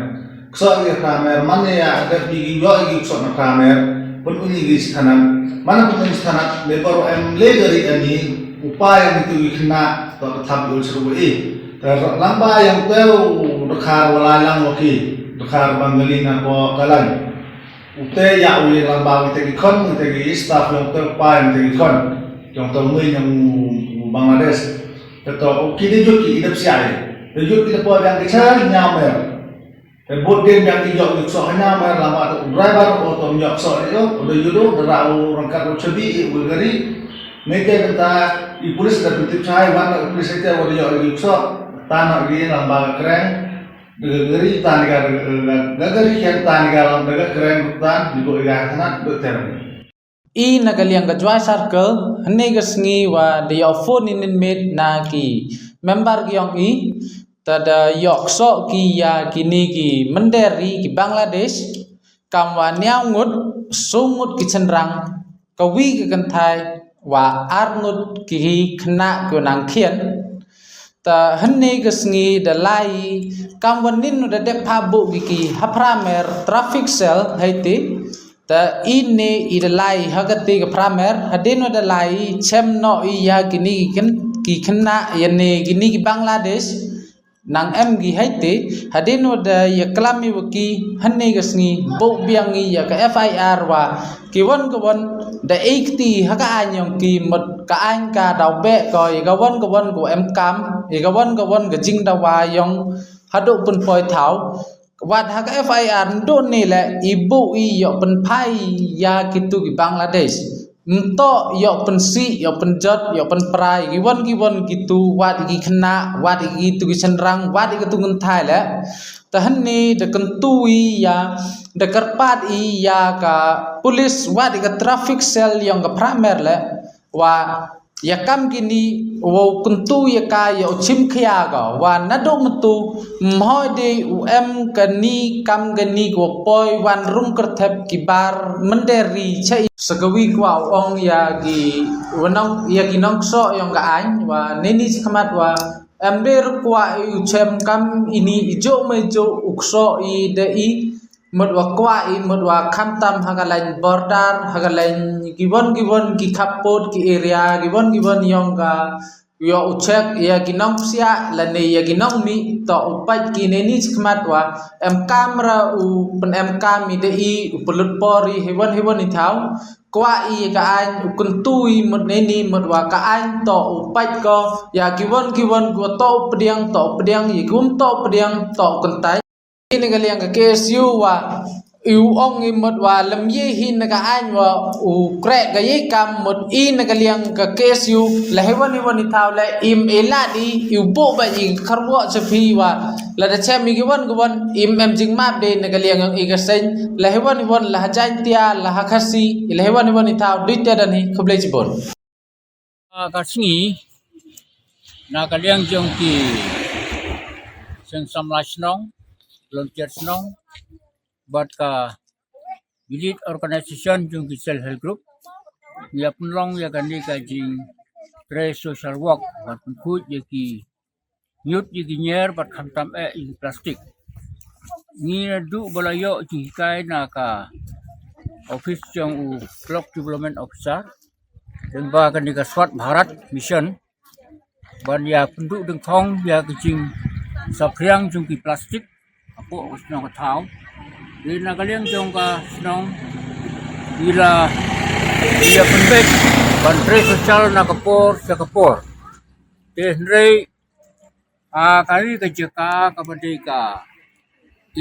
Ksoh ïa Pramer, man ïa da phi ïoh ïa ngi ksoh na Pramer, pynun ïa ngi shi thanat. Man pynun shi thanat, ne baroh em le ka ri ani, u pa ïa ngi tu ïa ngi khynnah, to ka thap ïa u sru ïa. Te lyngba ïa u te u dkhar wa lai lang wa ki, dkhar Bengali na ko Kalan. U te ïa u ïa lyngba u te ki khon, u te ki staff ïa u te u pa ïa u te ki khon. Ïa u te u mei ïa u Bangladesh. Te to u ki de jut ki idap siai. Te jut ki de po dang ki char nyam er. Te bud dien biang ki ïoh ïoh ksoh hynñiaw mar lama te u driver u tom ïoh ksoh ïoh, u da ïoh da ra u ryngkat u chabi u gari. Neke bynta i pulis da pyntip chai wan da pulis ite u da ïoh ïoh ksoh. Tan na ri lama kreng da gari tan ga da gari kian tan ga lam da kreng tan di go ïa thanat do ter. I na ka liang ka Jowai Circle, hynne ka sngi wa da ïoh phone ïa i miet na ki member ki ong i, ta da ïoh ksoh ki ïa kini ki mynder ri ki Bangladesh, kam wa hynñiew ngut, saw ngut ki shynrang, kawi ka kynthai, wa ar ngut ki khynnah ki nang khian. Ta hynne ka sngi da lai, kam wa nin da dep pha buh ki ki ha phramer traffic cell, hei ti, ta ine i da lai ha kati ka phramer, hadien wa da lai, chem noh i ïa kini ki khyn-, ki khynnah, ïa ne kini ki Bangladesh, nang em ki hei ti, hadien wa da ïa klam i wa ki, hynne ka sngi, buh biang i ïa ka F I R wa, ki wan ka wan, da ei kti ha ka aiñ yong ki mut ka aiñ ka daw beh ko, ïa ka wan ka wan ko em kam, ïa ka wan ka wan ka jingdawa yong, haduh pynpoi thaw, wat ha ka F I R ndu ni le i buh i ïoh pynphai ïa kitu ki Bangladesh. Nto ïoh pynsih, ïoh pynjot, ïoh pynpra ïa ki wan ki wan kitu, wat ïa ki khynnah, wat ïa kitu ki shynrang, wat ïa kitu kynthai le. Ta hynne da kyntu i ïa, da kyrpad i ïa ka police, wat ïa ka traffic cell yong ka phramer le. Wa ïa kam kini, wow kyntu ïa ka ïa u chim khia ka, wa naduh myntu, mhoi de u em kani kam kani ko poi wan rung kyrthep ki bar mynder ri chai. Sa kawi kwah u ong ïa ki, wa nong, ïa ki nongksoh yong ka aiñ, wa nini chi khmat wa, em de ruh kwah i u chem kam ini i jo me jo u ksoh i de i, mut wa kwah i, mut wa khamtam ha ka lain border, ha ka lain ki wan ki wan ki khappud ki area, ki wan ki wan yong ka, ïoh u check ïa ki nongpsiah, lane ïa ki nongmih, to u pait ki nini chi khmat wa, em kam ra u pyn em kam i de i, u pynlut por i, hei wan hei wan i thaw, kwah i ka aiñ, u kyntu i mut nini, mut wa ka aiñ, to u pait ko, ïa ki wan ki wan ko to u pdiang, to u pdiang, ïa ki um to u pdiang, to u kyntai. Hi na ka liang ka K S U wa, i u ong i mut wa lem ye hi na ka aiñ wa, u kreh ka ye kam mut i na ka liang ka K S U, la hei wan hei wan i thaw le im i lad i, i u buh ba i kharwoh cha phi wa, la da chem i ki wan ki wan, im em jingmap de na ka liang i ka seng, la hei wan hei wan, la ha Jaiñtia, la ha Khasi, i la hei wan hei wan i thaw, duh te dan hi, khublei chibun. Ah, ka sngi, na ka liang jong ki seng samla shnong, volunteer shnong, bad ka unit organization jong ki self help group, ïa pynlong ïa kani ka jingtrei social work, bad pynkhuid ïa ki ñiut ïa ki ñier bad khamtam eh ïa ki plastik. Ngi naduh ba la ïoh jinghikai na ka office jong u Block Development Officer, lyngba kani ka Swachh Bharat Mission, ban ïa pynduh dyngkhong ïa ka jingsaphriang jong ki plastik hapoh ka shnong ka thaw. Te na ka liang jong ka shnong, i la ïa pynbeit ban trei social na ka por sha ka por. Te hynrei, ah, kane ka jaka kaba dei ka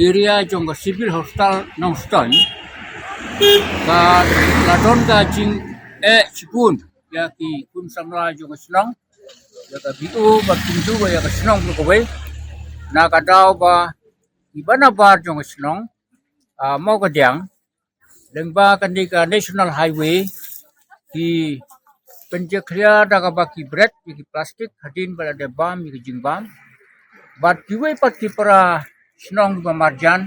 area jong ka Civil Hospital Nongstoiñ, ka la don ka jingeh shibun ïa ki khun samla jong ka shnong, ïa ka B O bad kumjuh ïa ka shnong baroh kawei, na ka daw ba i banabar jong ka shnong, ah, Mawkadiang, lyngba kane ka National Highway, ki pynjakhlia da kaba ki bret ïa ki plastik hadien ba la dep bam ïa ki jingbam. Bad kiwei pat ki para shnong ba marjan,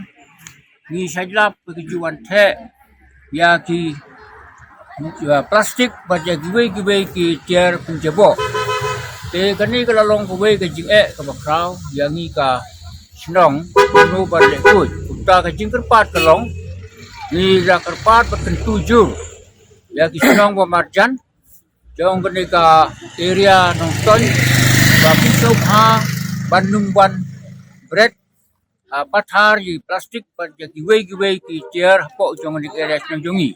ngi shait lap ba ki ju wan theh ïa ki, ïa plastik bad ïa kiwei kiwei ki tiar pynjaboh. Te kane ka la long kawei ka jingeh kaba khraw ïa ngi ka shnong, kumno ban leh khuid. Kumta ka jingkyrpad ka long, ngi la kyrpad bad kyntu jur ïa ki shnong ba marjan jong kane ka area Nongstoiñ, ba kin sngewbha ban nym ban bret, ah, pathar ïa ki plastik bad ïa kiwei kiwei ki tiar hapoh jong kane ka area shnong jong ngi.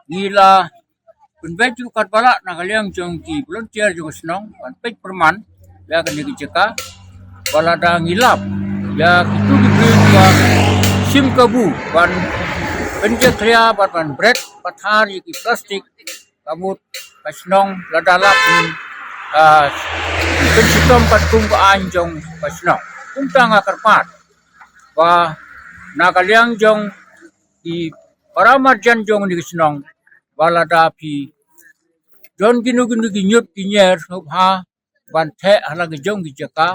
Ngi la pynbeit ruh katba lah na ka liang jong ki volunteer jong ka shnong ban peit pyrman ïa kane ka jaka, ba lada ngi lap ïa kitu ki briew ba shim kabu ban pynjakhlia bad ban bret pathar ïa ki plastik, ka mut ka shnong lada lap, ah, pynshitom katkum ka aiñ jong ka shnong. Kumta nga kyrpad ba na ka liang jong ki para marjan jong kane ka shnong, ba lada phi don kino kino ki ñiut ki ñier, sngewbha ban theh ha la ka jong ki jaka,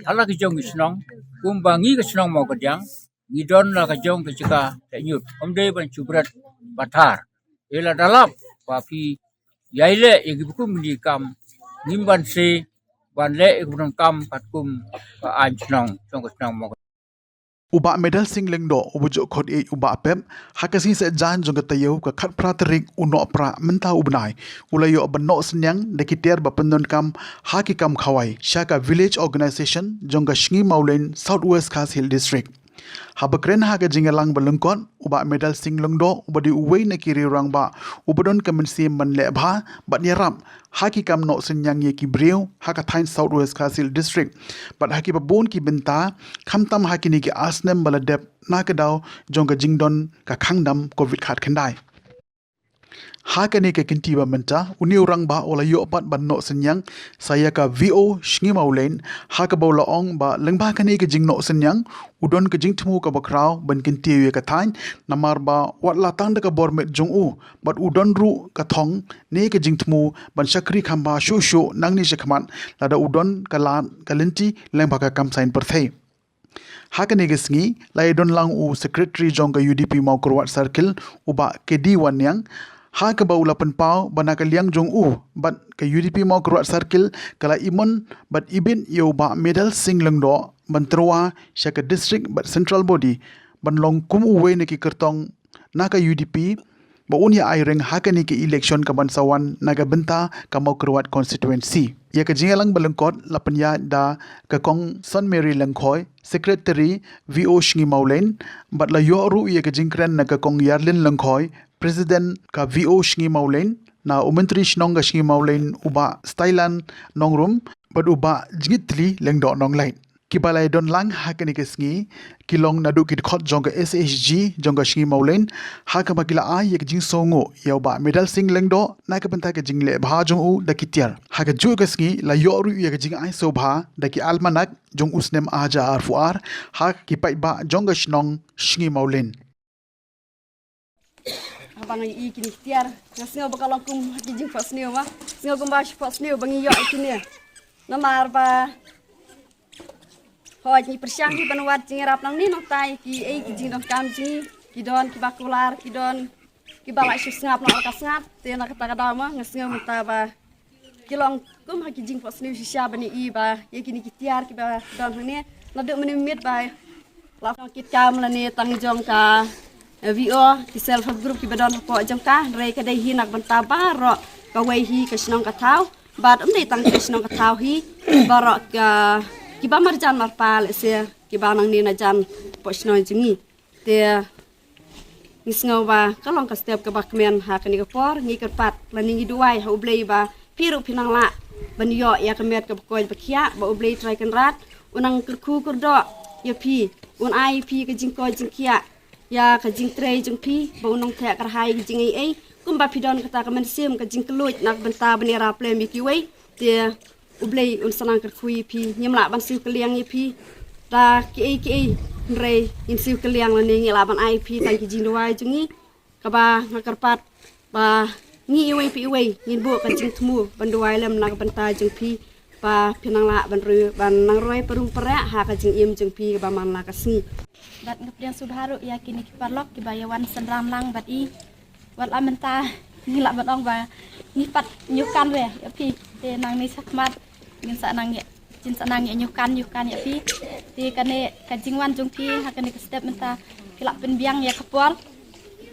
ha la ka jong ki shnong, kumba ngi ka shnong Mawkadiang ngi don la ka jong ki jaka theh ñiut, ym dei ban shu bret bathar. Ïa la da lap ba phi ïai leh ïa ki ba kum kine ki kam, ngim banse ban leh ïa ki ba donkam katkum ka aiñ shnong jong ka shnong Mawkadiang. U Bah Medal Singh Lyngdoh, uba ju khot ïa u Bah Pep, ha ka sngi Saitjaiñ jong ka taïew ka khatphra tarik u Nohprah mynta u bnai, u la ïoh ban noh synñiang da ki tiar ba pyndonkam ha ki kam khawai sha ka Village Organisation jong ka Sngi Mawlein, South West Khasi Hills District. Haba kren ha ka jingïalang ba lyngkot, u Bah Medal Singh Lyngdoh, uba dei uwei na ki riew rangbah uba don ka mynsiem ban leh bha bad ïarap ha ki kam noh synñiang ïa ki briew ha ka thaiñ South West Khasi Hills District bad ha ki ba bun ki bynta, khamtam ha kine ki ar snem ba la dep na ka daw jong ka jingdon ka khang dam Covid khatkhyndai. Ha kane ka kynti ba mynta, une u rangbah u la ïoh pat ban noh synñiang sa ïa ka V O Sngi Mawlein, ha kaba u la ong ba lyngba kane ka jingnoh synñiang, u don ka jingthmu kaba khraw ban kyntiew ïa ka thaiñ, namar ba wat la tang da ka bor met jong u bad u don ruh ka thong ne ka jingthmu ban shakri kham bha shuh shuh nangne shakhmat, lada u don ka lad ka lynti lyngba ka kam saiñ pyrthei. Ha kane ka sngi la ïadon lang u Secretary jong ka U D P Mawkyrwat Circle, u Bah K D Wanniang, ha kaba u la pynpaw ba na ka liang jong u bad ka U D P Mawkyrwat Circle ka la imon bad ibit ïa u Bah Medal Singh Lyngdoh ban tyrwa sha ka District bad Central Body ban long kum uwei na ki kyrtong na ka U D P ba un ïa aireng ha kane ka election kaban sa wan na ka bynta ka Mawkyrwat Constituency. Ïa ka jingïalang ba lyngkot la pynïaid da ka Kong Son Mary Lyngkhoi, Secretary V O Sngi Mawlein, bad la ïoh ruh ïa ka jingkren na ka Kong Yarlin Lyngkhoi, President ka V O Sngi Mawlein, na u Myntri Shnong ka Sngi Mawlein u Bah Stylan Nongrum, bad u Bah Jingitli Lyngdoh Nonglait. Kiba la ïadon lang ha kane ka sngi ki long naduh ki dkhot jong ka S H G jong ka Sngi Mawlein, ha kaba ki la ai ïa ka jingsngewnguh ïa u Bah Medal Singh Lyngdoh na ka bynta ka jingleh bha jong u da ki tiar. Ha kajuh ka sngi la ïoh ruh ïa ka jingai sngewbha da ki almanak jong u snem ar hajar arphew ar ha ki paidbah jong ka shnong Sngi Mawlein. Haba nga ïohi kine ki tiar, nga sngew ba ka long kum ha ki jingphohsniew ma. Sngew kumba shiphohsniew ba ngi ïoh ïa kine. Namar ba hooid ngi pyrshang hi ban wad jingïarap nangne nangta ïa kiei ki jingdonkam jong ngi, ki don kiba kular, ki don kiba la shu sngap na ka sngap, te na kata ka daw ma nga sngew mynta ba ki long kum ha ki jingphohsniew shisha ban ïohi ba ïa kine ki tiar kiba don hangne. Naduh mynne miet ba la kit kam lane tang jong ka, eh, V O, ki self help group kiba don hapoh jong ka, hynrei ka dei hi na ka bynta baroh kawei hi ka shnong ka thaw. Bad ym dei tang ka shnong ka thaw hi, baroh ka kiba marjan marpa lehse kiba nangne na jan hapoh shnong jong ngi. Te ngi sngew ba ka long ka step kaba kmen ha kane ka por, ngi kyrpad lane ngi duwai ha U Blei ba phi ruh phin nang lah ban ïoh ïa ka met kaba koit ba khiah, ba U Blei Trai Kynrad un nang kyrkhu kyrdoh ïa phi, un ai ïa phi ka jingkoit jingkhiah ïa ka jingtrei jong phi, ba un nang theh kyrhai ka jingaiei kumba phi don kata ka mynsiem ka jingkylluid na ka bynta ban ïarap lem ïa kiwei. Te U Blei un sa nang kyrkhu ïa phi, ngim lah ban siew kylliang ïa phi da kiei kiei, hynrei ngin siew kylliang lane ngi lah ban ai ïa phi tang ki jingduwai jong ngi, kaba nga kyrpad ba ngi iwei pa iwei ngin buh ka jingthmu ban duwai lem na ka bynta jong phi, ba phin nang lah ban ru-, ban nang roi parum pareh ha ka jingim jong phi kaba man la ka sngi. Bad nga pdiang sngewbha ruh ïa kine ki paralok kiba ïa wan synran lang bad i. Wat la mynta ngi lah ban ong ba ngi pat ñiewkan re ïa phi. Te nangne shakhmat ngin sa nang ïa, ngin sa nang ïa ñiewkan, ñiewkan ïa phi. Te kane ka jingwan jong phi ha kane ka step mynta, phi lah pynbiang ïa ka por,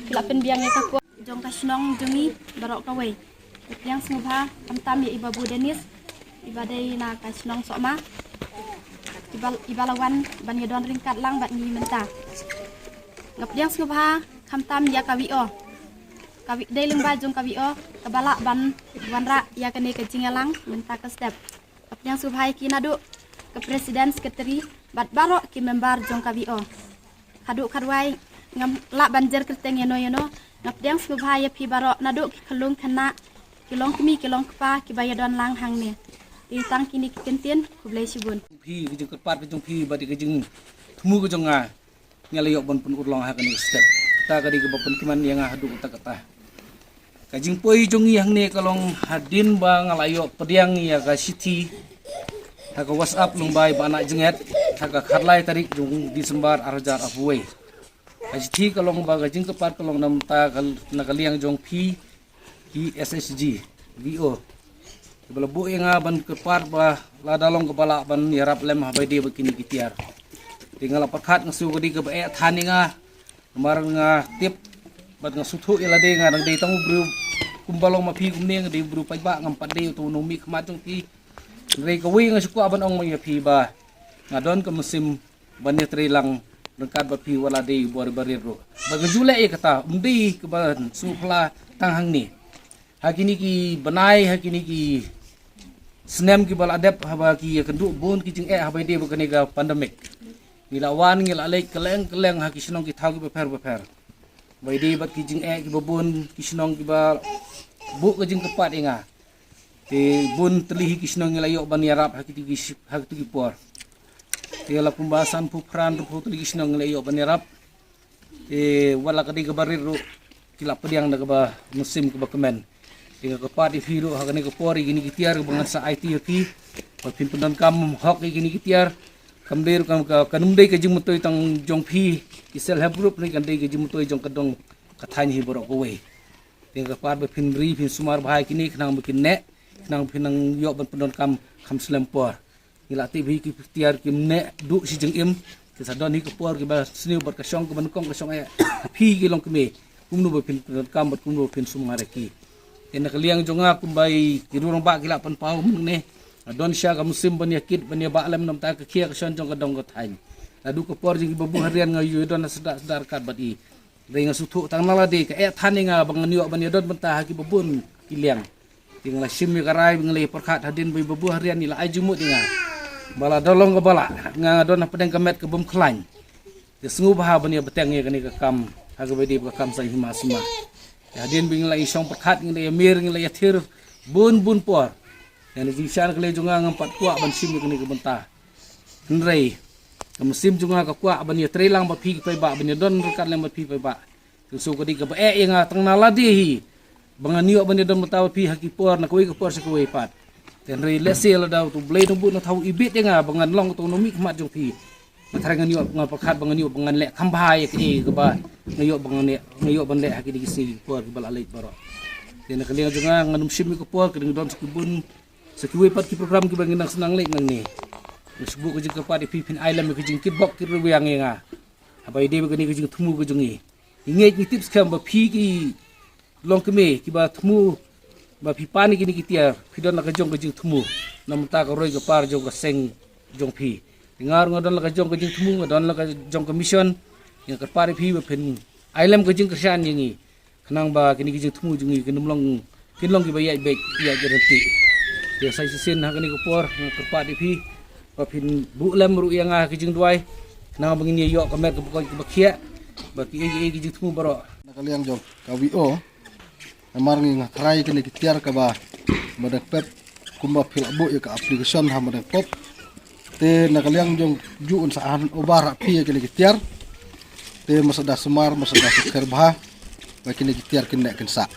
phi lah pynbiang ïa ka por jong ka shnong jong ngi baroh kawei. Nga pdiang sngewbha khamtam ïa i Babu Dennis, iba dei na ka shnong Sohma, iba, iba la wan ban ïadon ryngkat lang bad ngi mynta. Nga pdiang sngewbha khamtam ïa ka V O, ka V-, dei lyngba jong ka V O kaba lah ban wanrah ïa kane ka jingïalang mynta ka step. Nga pdiang sngewbha ïa ki naduh ka president, secretary bad baroh ki member jong ka V O. Haduh khatwai ngam lah ban jer kyrteng ïano ïano. Nga pdiang sngewbha ïa phi baroh naduh ki khyllung khynnah, ki longkmie ki longkpa kiba ïadon lang hangne. Te tang kine ki kyntien, khublei shibun. Phi ka jingkyrpad ka jong phi bad ka jingthmu ka jong nga, nga la ïoh ban pynurlong ha kane ka step. Kata ka dei kaba pynkmen ïa nga haduh katta katta. Ka jingpoi jong ngi hangne ka long hadien ba nga la ïoh pdiang ïa ka shithi ha ka WhatsApp lyngba i Bah Naïjnget ha ka khatlai tarik jong December arhajar arphew wei. Ka shithi ka long ba ka jingkyrpad ka long na bynta ka, na ka liang jong phi ki S H G, V O, ba la buh ïa nga ban kyrpad ba lada long kaba lah ban ïarap lem ha ba ïadei bad kine ki tiar. Te nga la pyrkhat, nga sngew ka dei kaba eh than ïa nga. Namar nga tip bad nga sngewthuh ïa lade nga dang dei tang u briew kumba long ma phi kumne, nga dei u briew paidbah, ngam pat dei uto u nongmihkhmat jong phi. Hynrei kawei nga shu kwah ban ong ma ïa phi ba nga don ka mynsiem ban ïatreilang ryngkat bad phi wat la dei u bor barit ruh. Bad nga ju leh ïa kata, ym dei kaba sngewphylla tang hangne. Ha kine ki bnai, ha kine ki snem kiba la dep, haba ki ïakynduh bun ki jingeh ha ba ïadei bad kane ka pandemic, ngi la wan, ngi la leit kylleng kylleng ha ki shnong ki thaw kiba pher ba pher. Ba ïadei bad ki jingeh kiba bun, ki shnong kiba buh ka jingkyrpad ïa nga. Te bun tylli hi ki shnong ngi la ïoh ban ïarap ha kito ki shi-, ha kito ki por. Te la kumba sanphew phra hynriewphew tylli ki shnong ngi la ïoh ban ïarap. Te wat la ka dei kaba rit ruh, ki la pdiang da kaba mynsiem kaba kmen. Te nga kyrpad ïa phi ruh ha kane ka por, ïa kine ki tiar ba ngan sa aiti ïa phi, ba phin pyndonkam hok ïa kine ki tiar. Kam dei ruh, kam, ka, kan ym dei ka jingmyntoi tang jong phi ki self help group, ne kan dei ka jingmyntoi jong ka dong ka thaiñ hi baroh kawei. Te nga kyrpad ba phin ri, phin sumar bha ïa kine khnang ba kin neh, khnang ba phin nang ïoh ban pyndonkam kham slem por. Ngi la tip hi ki tiar kim neh duh shi jingim, ki sa don hi ka por kiba sniew bad ka shong kaba nyngkong, ka shong eh. Phi ki longkmie, kumno ba phin pyndonkam bad kumno ba phin sumar ïa ki. Te na ka liang jong nga, kumba i ki rangbah ki la pynpaw mynne, nga don shisha ka mynsiem ban ïakit ban ïabah lem na bynta ka khia ka shon jong ka dong ka thaiñ. Naduh ka por jong i Bah Buharian nga ïoh don sdang sdang ryngkat bad i. Hynrei nga sngewthuh tang na lade ka eh than ïa nga ba ngan ïoh ban ïadon bynta ha kiba bun ki liang. Te nga la shim ïa ka rai, nga la ïa pyrkhat hadien ba i Bah Buharian i la ai jingmut ïa nga ba lada long kaba lah, nga don hapdeng ka met ka bym khlaiñ, te sngewbha ban ïa bteng ïa kane ka kam ha kaba ïadei bad ka kam saiñ hima sima. Te hadien ba ngi la ïa shong pyrkhat, ngi la ïa mier, ngi la ïa thir bun bun por, ïa kane ka jingshah na ka liang jong nga, ngam pat kwah ban shim ïa kane ka bynta. Hynrei ka mynsiem jong nga ka kwah ban ïatreilang bad phi ki paidbah, ban ïadon ryngkat lem bad phi paidbah. Te shu ka dei kaba eh ïa nga tang na lade hi ba ngan ïoh ban ïadon bynta bad phi ha ki por, na kawei ka por sha kawei pat. Te hynrei lehse lada uto U Blei u nang bud, nang thaw ibit ïa nga ba ngan long uto u nongmihkhmat jong phi, nga tharai ngan ïoh, nga pyrkhat ba ngan ïoh, ba ngan leh kham bha ïa kaei kaba nga ïoh, ba ngan leh, nga ïoh ban leh ha kine ki sngi ki por kiba la leit baroh. Te na ka liang jong nga, ngan ym shim ïa ka por, ka dang don sa ki bun, sa kiwei pat ki program kiba ngi nang sdang leit nangne. Nga shu buh ka jingkyrpad ïa phi, phin ai lem ïa ka jingkitbok kitrwiang ïa nga ha ba ïadei bad kane ka jingthmu ka jong ngi. Ngi ngeit, ngi tip skhem ba phi ki longkmie kiba thmu, ba phi pan ïa kine ki tiar, phi don la ka jong ka jingthmu na bynta ka roi ka par jong ka seng jong phi. Nga ruh nga don la ka jong ka jingthmu, nga don la ka jong ka mission. Nga kyrpad ïa phi ba phin ai lem ka jingkyrshan ïa ngi, khnang ba kine ki jingthmu jong ngi kin ym long, kin long kiba ïaid beit ïaid ryntih. Te sa shisien ha kane ka por nga kyrpad ïa phi ba phin buh lem ruh ïa nga ha ka jingduwai, khnang ba ngin ïa ïoh ka met kaba koit kaba khiah, ba kiei kiei ki jingthmu baroh. Na ka liang jong ka V O, namar ngi nga tharai kine ki tiar kaba, ba dang pep, kumba phi la buh ïa ka application ha, ba dang pep. Te na ka liang jong ju un sa hand over ha phi ïa kine ki tiar. Te masa da sumar, masa da sukher bha ba kine ki tiar kin neh kin sah,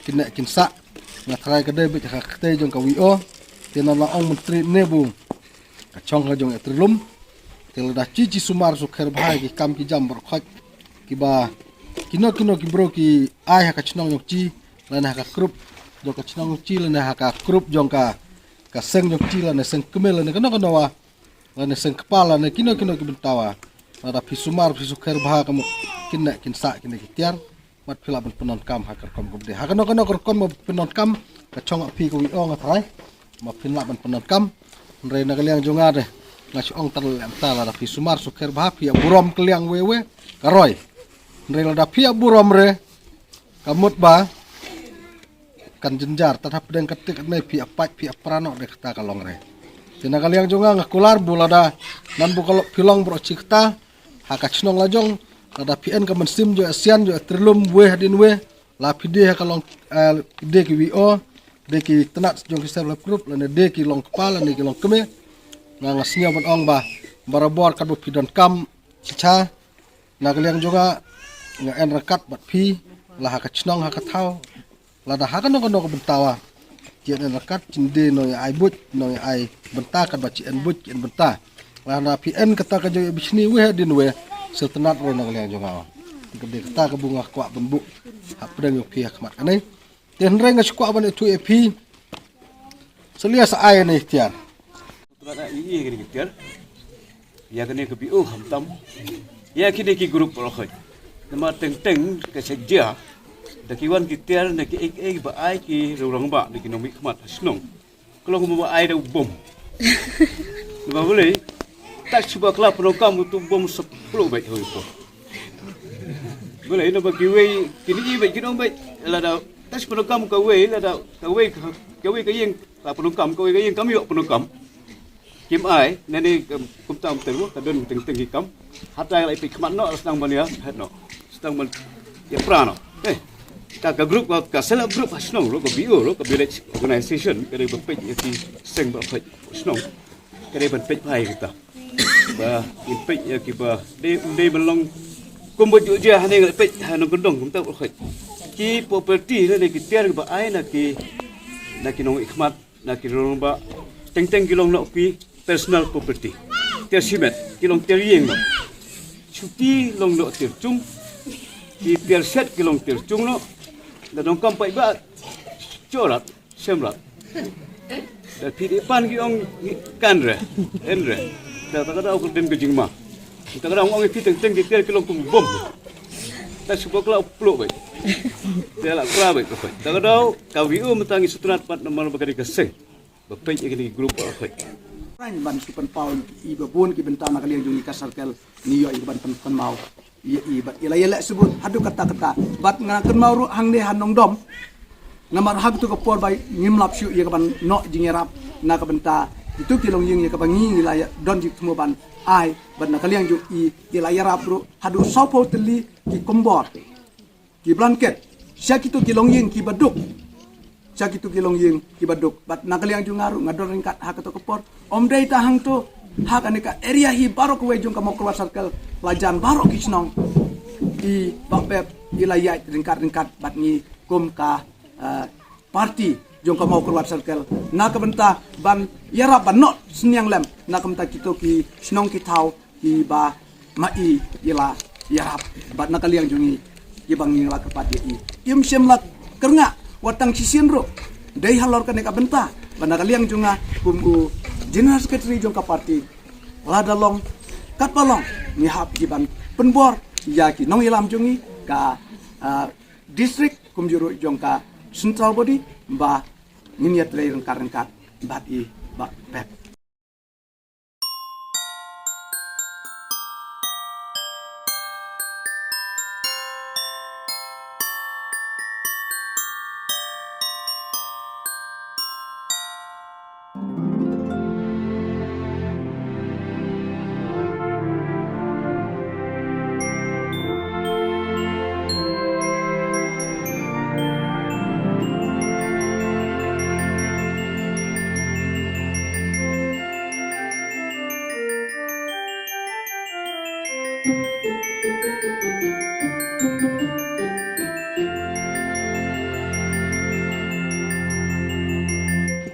kin neh kin sah. Nga tharai ka dei beit ha ka kti jong ka V O. Te na la ong Myntri ne bu ka chong ka jong i Trilum. Te lada chi chi sumar sukher bha ïa ki kam ki jam baroh khoit kiba kino kino ki briew ki ai ha ka chnong jong chi, lane ha ka group jong ka chnong jong chi, lane ha ka group jong ka, ka seng jong chi, lane seng kmie, lane kano kano wa, lane seng kpa, lane kino kino ki bynta wa. Lada phi sumar, phi sukher bha ka mut kin neh kin sah kine ki tiar. Mat phi lah ban pyndonkam ha ka rukom kaba dei. Ha kano kano ka rukom ba pyndonkam, ka chong ha phi ka V O, nga tharai ba phin lah ban pyndonkam. Hynrei na ka liang jong nga de, nga shu ong tang lem ta, lada phi sumar sukher bha, phi ïa burom ka liang wei wei ka roi. Hynrei lada phi ïa burom re, ka mut ba kan jynjar, tad hapdeng kata kane phi ïa pait, phi ïa pra noh, de kata ka long re. Te na ka liang jong nga, nga kular bu lada nan bu ka lo-, phi long baroh chi kata ha ka chnong la jong, lada phi en ka mynsiem jong i Sian, jong i Trilum, wei hadien wei, la phi die ha ka long, eh, die ki V O, die ki tnat jong ki self help group, lane die ki long kpa, lane ki longkmie. Nga, nga sngew ban ong ba barabor katba phi donkam shisha, na ka liang jong nga, nga en ryngkat bad phi, la ha ka chnong ha ka thaw, Lada ha kano kano ka bynta wa, ki en ryngkat, chynde nong ïa ai buit, nong ïa ai bynta, katba chi en buit, ki en bynta. Lada phi en kata ka jong ïa bishni wei hadien wei, sngewtynnat ruh na ka liang jong nga. Ka dei kata kaba nga kwah ban buh hapdeng ïa phi ha khmat kane. Te hynrei nga shu kwah ban ïathuh ïa phi, sa lia sa ai ne tiar. Tynat ïa kine ki tiar, ïa kane ka B O khamtam, ïa kine ki group baroh khoit. Namar teng teng ka sa jia da ki wan ki tiar na ki ei ei ba ai ki riew rangbah na ki nongmihkhmat ha shnong. Ka long kumba ai da u bom. Namar balei, ta shu bakla pyndonkam utu u bom sa pynlong beit ha u bom. Balei, namar kiwei kine i beit, ki nong beit, lada ta shu pyndonkam kawei, lada kawei ka, kawei ka ïing, ta pyndonkam, kawei ka ïing kam ïoh pyndonkam. Kim ai, nane, kum, kumta ym teng mo, ka don teng teng ki kam. Hata la ïa peit khmat noh, la sdang ban ïa, het noh. Sdang ban ïa pra noh. Eh, ka, ka group, ka, ka self help group ha shnong ruh, ka B O ruh, ka village organization, ka dei ban peit ïa ki seng ba peit shnong. Ka dei ban peit phai kita. Ba, kin peit ïa kiba, dei, dei ban long, kumba ju jia hangne la peit, ha nongkyndong, kumta ruh khoit. Ki property, nane ki tiar ba ai na ki, na ki nongmihkhmat, na ki rong ba, teng teng ki long noh ki personal property. Tiar shimet, ki long tiar ïing noh. Shuti long noh tiar chung, ki tiar shet ki long tiar chung noh. Da donkam paidbah, chorat, shemrat. Da phi dei pan ki ong kan re, en re. Da ta ka daw ka dem ka jingma. Ta ka daw ong ïa phi teng teng ki tiar ki long kum bom. Ta shu bakla u pynlong beit. Te la kra beit ka peit. Ta ka daw ka view mynta ngi sngewtynnat pat namar ba ka dei ka seng. Ba peit ïa kine ki group ba peit. Rang ban shu pynpaw ïa i ba bun ki bynta na ka liang jong i ka circle ngi ïoh ïa ka ban pyn, pynmaw ïa i bad i la ïaleh sabut haduh katta katta. Bad nga kynmaw ruh hangne ha Nongdom. Namar ha katu ka por ba ngim lap shuh ïa ka ban noh jingïarap na ka bynta itu ki longïing ïa kaba ngi, ngi la ïa don jingthmu ban ai bad na ka liang jong i i la ïarap ruh haduh sawphew tylli ki kombor, ki blanket, sha kitu ki longïing kiba duk. Sha kitu ki longïing kiba duk. Bad na ka liang jong nga ruh nga don ryngkat ha kato ka por. Ym dei tang hangto, ha kane ka area hi baroh kawei jong ka Mawkyrwat Circle, la jan baroh ki shnong. I Bah Pep i la ïaid ryngkat ryngkat bad ngi kum ka, eh, party jong ka Mawkyrwat Circle na ka bynta ban ïarap ban noh synñiang lem na ka bynta kitu ki shnong ki thaw kiba ma i i la ïarap bad na ka liang jong i kiba ngi la kyrpad ïa i. Im shym la kyrngah wat tang shisien ruh. Dei halor kane ka bynta ba na ka liang jong nga kum u General Secretary jong ka party, lada long katba long ngi hap hi ban pynbor ïa ki nongïalam jong i ka, ah, district kumjuh ruh jong ka central body ba ngin ïatrei ryngkat ryngkat bad i Bah Pep.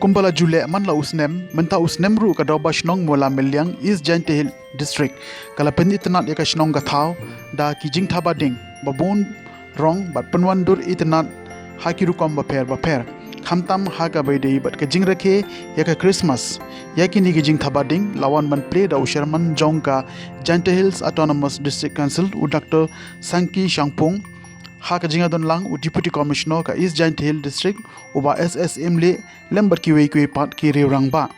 Kumba la ju leh man la u snem, mynta u snem ruh ka Dorbar Shnong Mawlamyllung, East Jaintia Hills District ka la pynitynnad ïa ka shnong ka thaw da ki jingthaba ding ba bun rong bad pynwandur itynnad ha ki rukom bapher bapher. Khamtam ha kaba ïadei bad ka jingrakhe ïa ka Christmas. Ïa kine ki jingthaba ding la wan ban plie da u Chairman jong ka Jaintia Hills Autonomous District Council, u Doctor Sangki Shangpung, ha ka jingïadon lang u Deputy Commissioner ka East Jaintia Hills District, u Bah S S Imlieh, lem bad kiwei kiwei pat ki riew rangbah.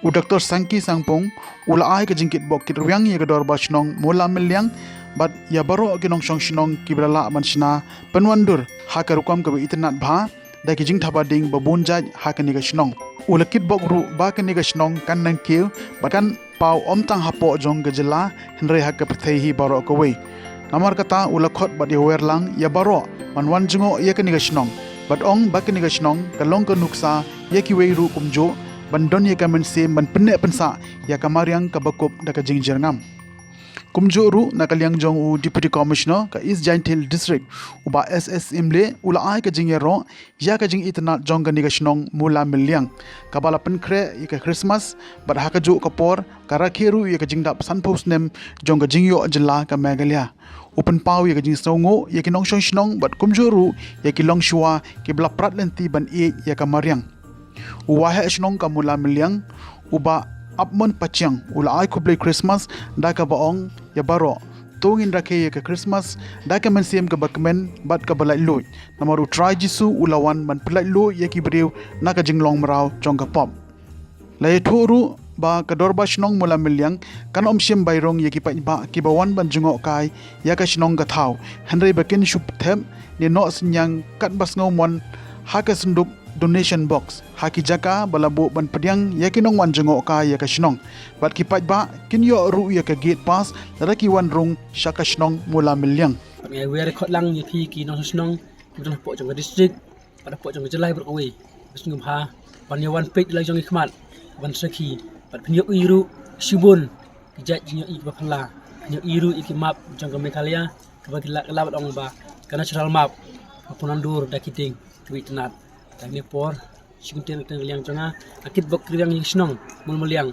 U Doctor Sangki Shangpung u la ai ka jingkitbok kitrwiang ïa ka Dorbar Shnong Mawlamyllung bad ïa baroh ki nongshong shnong kiba la lah ban shna pynwandur ha ka rukom kaba itynnad bha da ki jingthaba ding ba bun jait ha kane ka shnong. U la kitbok ruh ba kane ka shnong kan nang kiew bad kan paw ym tang hapoh jong ka jylla hynrei ha ka pyrthei hi baroh kawei. Namar kata u la khot bad ïawer lang ïa baroh ban wan jngoh ïa kane ka shnong bad ong ba kane ka shnong ka long ka nuksa ïa kiwei ruh kumjuh ban don ïa ka mynsiem ban pynneh pynsah ïa ka mariang kaba kup da ka jingjyrngam. Kumjuh ruh na ka liang jong u Deputy Commissioner ka East Jaintia Hills District, u Bah S S Imle, u la ai ka jingïaroh ïa ka jingitynnad jong kane ka shnong Mula Myliang, kaba la pynkhreh ïa ka Christmas, bad ha kajuh ka por ka rakhe ruh ïa ka jingdap sanphew snem jong ka jingïoh jylla ka Meghalaya. U pynpaw ïa ka jingsngewnguh ïa ki nongshong shnong bad kumjuh ruh ïa ki longshuwa kiba la prat lynti ban ïeit ïa ka mariang. U waheh shnong ka Mula Myliang, u Bah Apmon Pachiang, u la ai khublei Christmas da kaba ong ïa baroh: To ngin rakhe ïa ka Christmas da ka mynsiem kaba kmen bad kaba laitluid, namar u Trai Jisu u la wan ban pyllaitluid ïa ki briew na ka jinglong mraw jong ka pop. La ïathuh ruh ba ka Dorbar Shnong Mula Myliang kan ym shim bai rung ïa ki paidbah kiba wan ban jngohkai ïa ka shnong ka thaw, hynrei ba kin shu thep ne noh synñiang katba sngewmon ha ka syndup donation box ha ki jaka ba la buh ban pdiang ïa ki nongwan jngohkai ïa ka shnong. Bad ki paidbah kin ïoh ruh ïa ka gate pass lada ki wan rung sha ka shnong Mula Myliang. Bad nga wer khot lang ïa phi ki nongshong shnong kiba don hapoh jong ka district bad hapoh jong ka jylla baroh kawei, ba sngewbha ban ïa wan peit la jong ki khmat ban sakhi. Bad phin ïohi ruh shibun ki jait jingïohi kiba phylla, phin ïohi ruh ïa ki map jong ka Meghalaya kaba ki la, la ban ong ba ka natural map, ba pynwandur da ki dieng kiba itynnad. Te ha kane ka por, sha kyntien ka liang jong nga, nga kitbok kyrwiang ïa ka shnong Mula Myliang,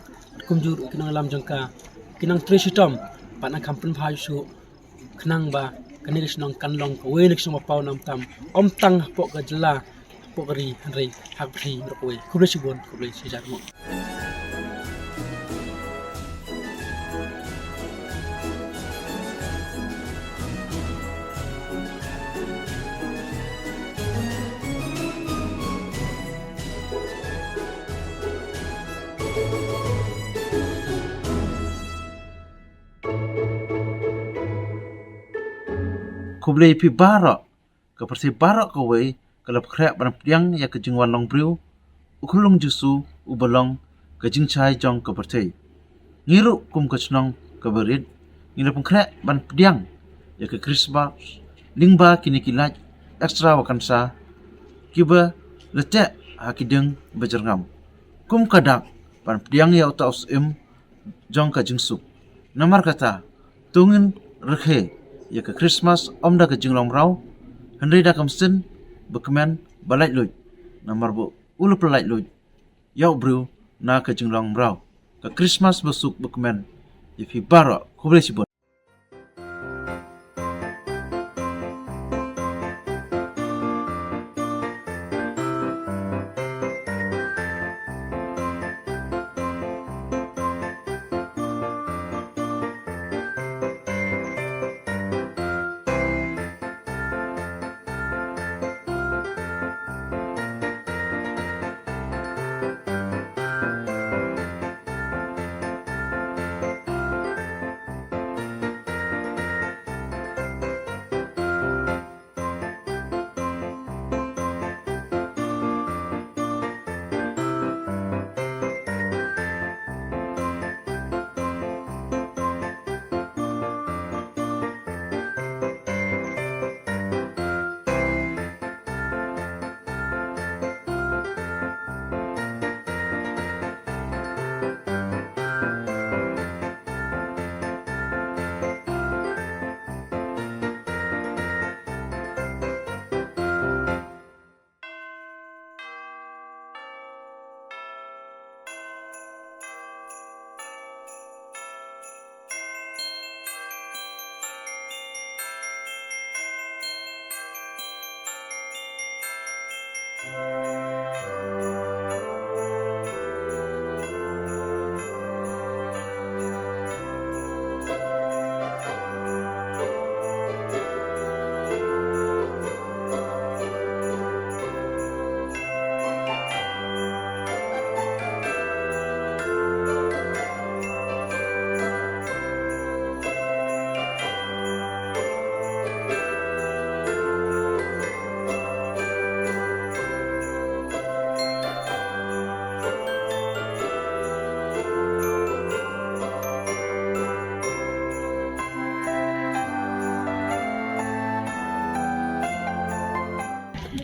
kumjuh ruh ki nongïalam jong ka, ki nongtrei shitom bad nang kham pynbha shuh, khnang ba kane ka shnong kan long kawei na ki shnong ba paw namtam, ym tang hapoh ka jylla, hapoh ka ri, hynrei ha ka pyrthei baroh kawei. Khublei shibun, khublei shihajar mo. Khublei phi baroh. Ka pyrthei baroh kawei ka la pynkhreh ban pdiang ïa ka jingwan long briew u Khunlung Jisu uba long ka jingshai jong ka pyrthei. Ngi ruh kum ka shnong kaba rit ngi la pynkhreh ban pdiang ïa ka Christmas lyngba kine ki light extravaganza kiba la teh ha ki dieng ba jyrngam, kum ka dak ban pdiang ïa uta u syiem jong ka jingsuk. Namar kata, to ngin rakhe ïa ka Christmas ym da ka jinglong mraw, hynrei da ka mynsiem ba kmen ba laitluid, namar ba u la pyllaitluid ïa u briew na ka jinglong mraw. Ka Christmas ba suk ba kmen ïa phi baroh. Khublei shibun.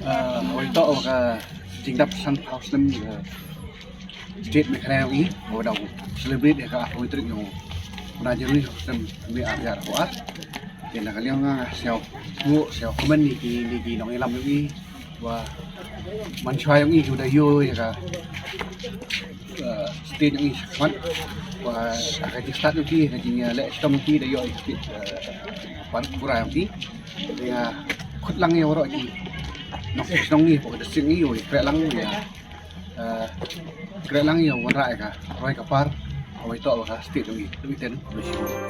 Ah, hawai to ka jingdap san phaw snem ka state Meghalaya ngi, hawai dang celebrate ka hawai tarik ngi. Na jong ngi, sem me ar jar ko ar. Te na ka liang nga sngewbha, sngewbha kmen ïa ki, ïa ki nongïalam jong ngi. Wa man shwa jong ngi ki da ïoh ïa ka, eh, state jong ngi shakhmat. Wa ka jingstad jong ki, ka jing, eh, leh shitom jong ki da ïoh ïa ki, eh, pan pura jong ki. Te nga khut lang ïa waroh ki nongshong shnong ngi, pok da sing ngi, ïa khreh lang ïa. Eh, khreh lang ïa wanrah ïa ka roi ka par, kawei toh ba ka state jong ngi, Western Khyber Pass.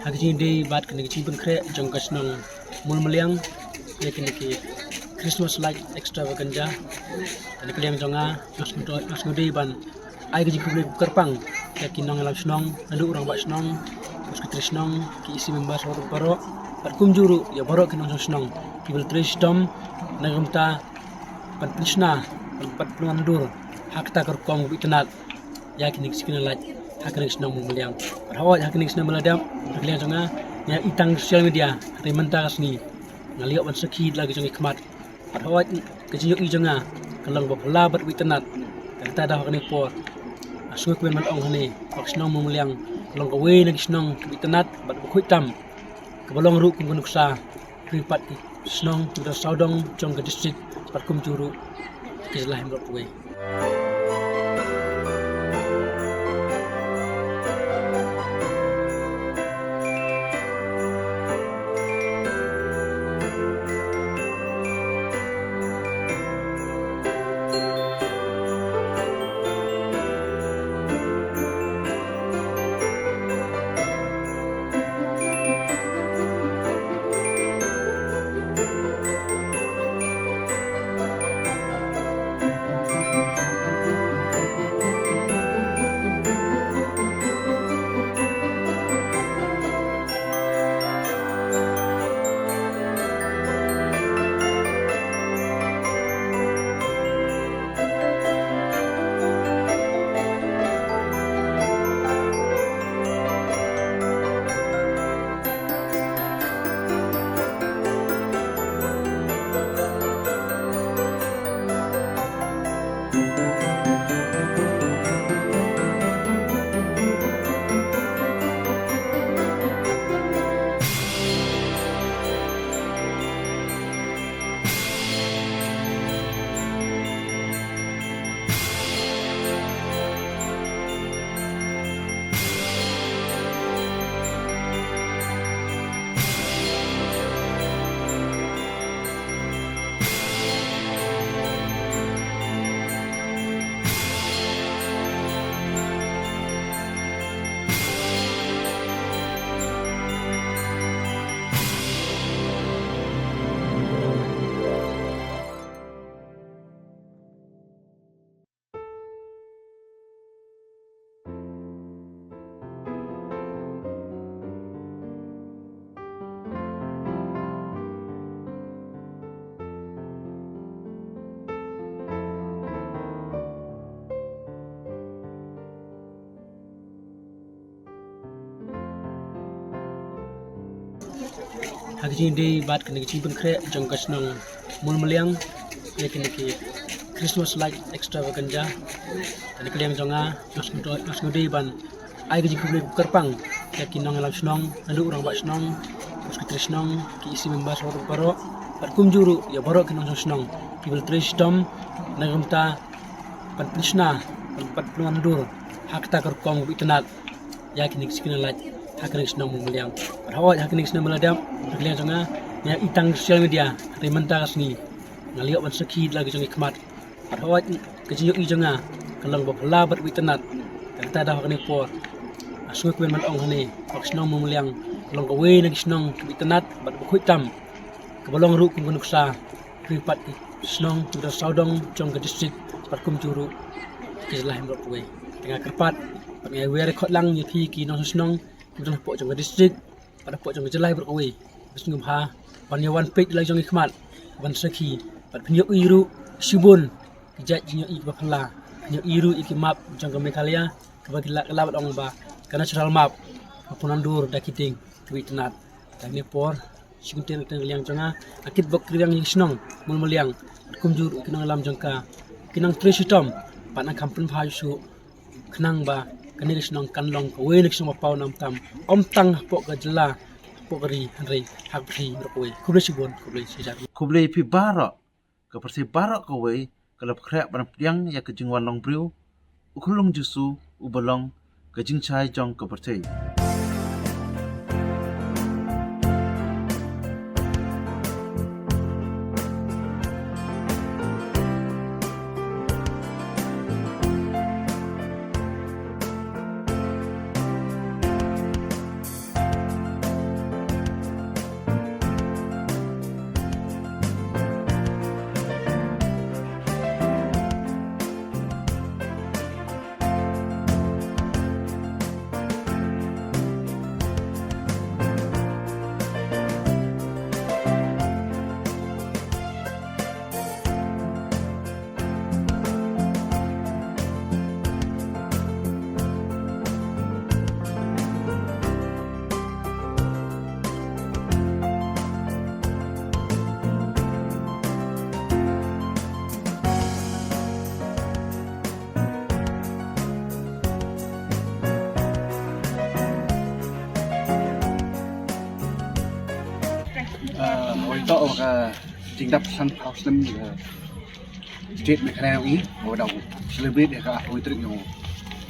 Ha ka jingdei bad kane ka jingpynkhreh jong ka shnong Mulmylliang ïa kine ki Christmas Light Extravaganza. Te na ka liang jong nga, nga sngewdei, nga sngewdei ban ai ka jingkhublei kyrpang ïa ki nongïalam shnong, naduh u rangbah shnong, u secretary shnong, ki E C member baroh, bad kumjuh ruh ïa baroh ki nongshong shnong kiba la trei shitom na ka bynta ban pynshna, ban, ban pynwandur ha kata ka rukom kaba itynnad ïa kine ki signal light ha kane ka shnong Mulmylliang. Bad hooid, ha kane ka shnong ba la dep, na ka liang jong nga, nga ïohi tang social media, hynrei mynta ka sngi nga la ïoh ban sakhi da la ki jong ki khmat. Bad hooid, ka jingïohi jong nga ka long ba phylla bad ba itynnad. Kata da ha kane ka por nga sngewkmen ban ong hangne ba ka shnong Mulmylliang ka long kawei na ki shnong kiba itynnad bad ba khuid tam, kaba long ruh kum ka nuksa kyrpad ki shnong kiba don sawdong jong ka district bad kumjuh ruh ka jylla hi baroh kawei. Ha ka jingdei bad kane ka jingpynkhreh jong ka shnong Mulmylliang ïa kine ki Christmas Light Extravaganza. Te na ka liang jong nga, nga sngewdei, nga sngewdei ban ai ka jingkhublei kyrpang ïa ki nongïalam shnong, naduh u rangbah shnong, u secretary shnong, ki E C member baroh, bad kumjuh ruh ïa baroh ki nongshong shnong kiba la trei shitom na ka bynta ban pynshna, ban, ban pynwandur ha kata ka rukom kaba itynnad ïa kine ki signal light ha kane ka shnong Mulmylliang. Bad hooid, ha kane ka shnong ba la dep, na ka liang jong nga, nga ïohi tang social media, hynrei mynta ka sngi nga la ïoh ban sakhi da la ki jong ki khmat. Bad hooid, ka jingïohi jong nga ka long ba phylla bad ba itynnad. Kata da ha kane ka por nga sngewkmen ban ong hangne ba ka shnong Mulmylliang ka long kawei na ki shnong kiba itynnad bad ba khuid tam, kaba long ruh kum ka nuksa kyrpad ki shnong kiba don sawdong jong ka district bad kumjuh ruh ka jylla hi baroh kawei. Te nga kyrpad bad nga ïawer khot lang ïa phi ki nongshong shnong kiba don hapoh jong ka district bad hapoh jong ka jylla hi baroh kawei, ba sngewbha ban ïa wan peit da la ki jong ki khmat ban sakhi bad phin ïohi ruh shibun ki jait jingïohi kiba phylla. Ngi ïohi ruh ïa ki map jong ka Meghalaya kaba ki la, la ong ba ka natural map, ka pynwandur da ki dieng kiba itynnad. Tang ne por, shu kyntien ka liang jong nga, nga kit bok kriwang ïa ka shnong Mulmulliang, kumjuh ruh ki nongïalam jong ka, ki nang trei shitom bad nang kham pynbha shuh, khnang ba kane ka shnong kan long kawei na ki shnong ba paw nang tam, ym tang hapoh ka jylla, hapoh ka ri, hynrei ha ka pyrthei baroh kawei. Khublei shibun, khublei shihajar. Khublei phi baroh. Ka pyrthei baroh kawei ka la pynkhreh ban pdiang ïa ka jingwan long briew u Khunlung Jisu uba long ka jingshai jong ka pyrthei. Ah, hawai toh ka jingdap san phew snem, ah, state Meghalaya jong ngi, hawai toh celebrate ïa ka arphew tarik jong u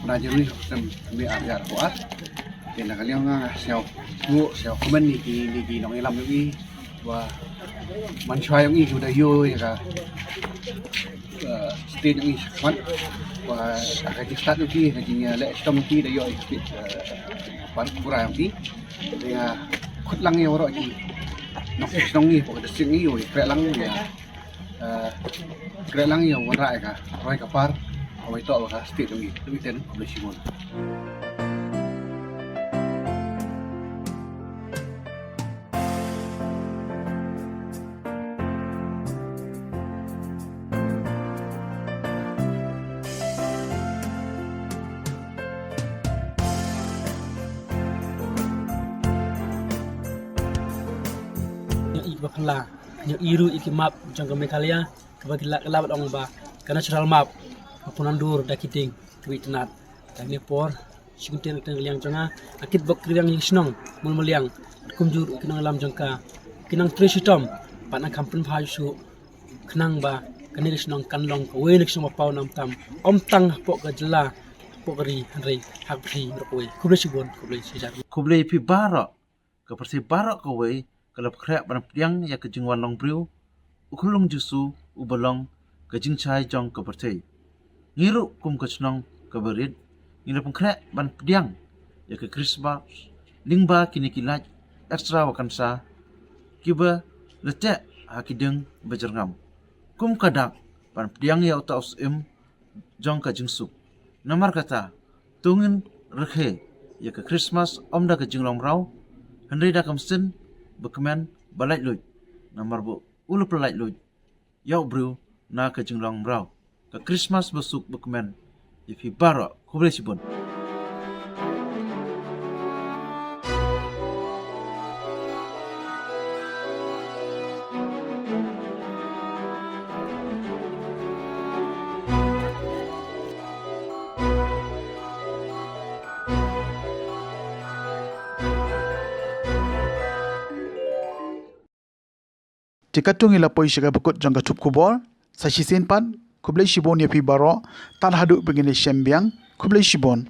bnai January snem ar hajar arphew ar. Te na ka liang nga sngew, sngew, sngew kmen ïa ki, ïa ki nongïalam jong ngi, wa man shwa jong ngi ki da ïoh ïa ka, eh, state jong ngi shakhmat, wa ka jingstad jong ki, ka jing, eh, leh shitom jong ki da ïoh ïa ki, eh, par pura jong ki. Te nga khut lang ïa waroh ki nongshong ngi, wa ka district ngi, wa kreh lang ïa, eh, kreh lang ïa wanrah ïa ka roi ka par, hawai toh wa ka state jong ngi. Te khublei shibun. Ngi ïohi ba phylla, ngi ïohi ruh ïa ki map jong ka Meghalaya kaba ki la, la ong ba ka natural map, ka pynwandur da ki dieng kiba itynnad. Tang ne por, shu kyntien ka liang jong nga, nga kit bok kriwang ïa ka shnong Mulmulliang, kumjuh ruh ki nongïalam jong ka, ki nang trei shitom bad nang kham pynbha shuh, khnang ba kane ka shnong kan long kawei na ki shnong ba paw nang tam, ym tang hapoh ka jylla, hapoh ka ri, hynrei ha ka pyrthei baroh kawei. Khublei shibun, khublei shihajar. Khublei phi baroh. Ka pyrthei baroh kawei ka la pynkhreh ban pdiang ïa ka jingwan long briew u Khunlung Jisu uba long ka jingshai jong ka pyrthei. Ngi ruh kum ka shnong kaba rit ngi la pynkhreh ban pdiang ïa ka Christmas lyngba kine ki light extravaganza kiba la teh ha ki dieng ba jyrngam. Kum ka dak ban pdiang ïa uta u syiem jong ka jingsuk. Namar kata, to ngin rakhe ïa ka Christmas ym da ka jinglong mraw, hynrei da ka mynsiem ba kmen ba laitluid. Namar ba u la pyllait luid ïa u briew na ka jinglong mraw. Ka Christmas ba suk ba kmen ïa phi baroh. Khublei shibun. Te katto ngi la poi sha kaba kut jong ka thup khubor. Sa shisien pat, khublei shibun ïa phi baroh. Tad haduh ba ngin ïashem biang, khublei shibun.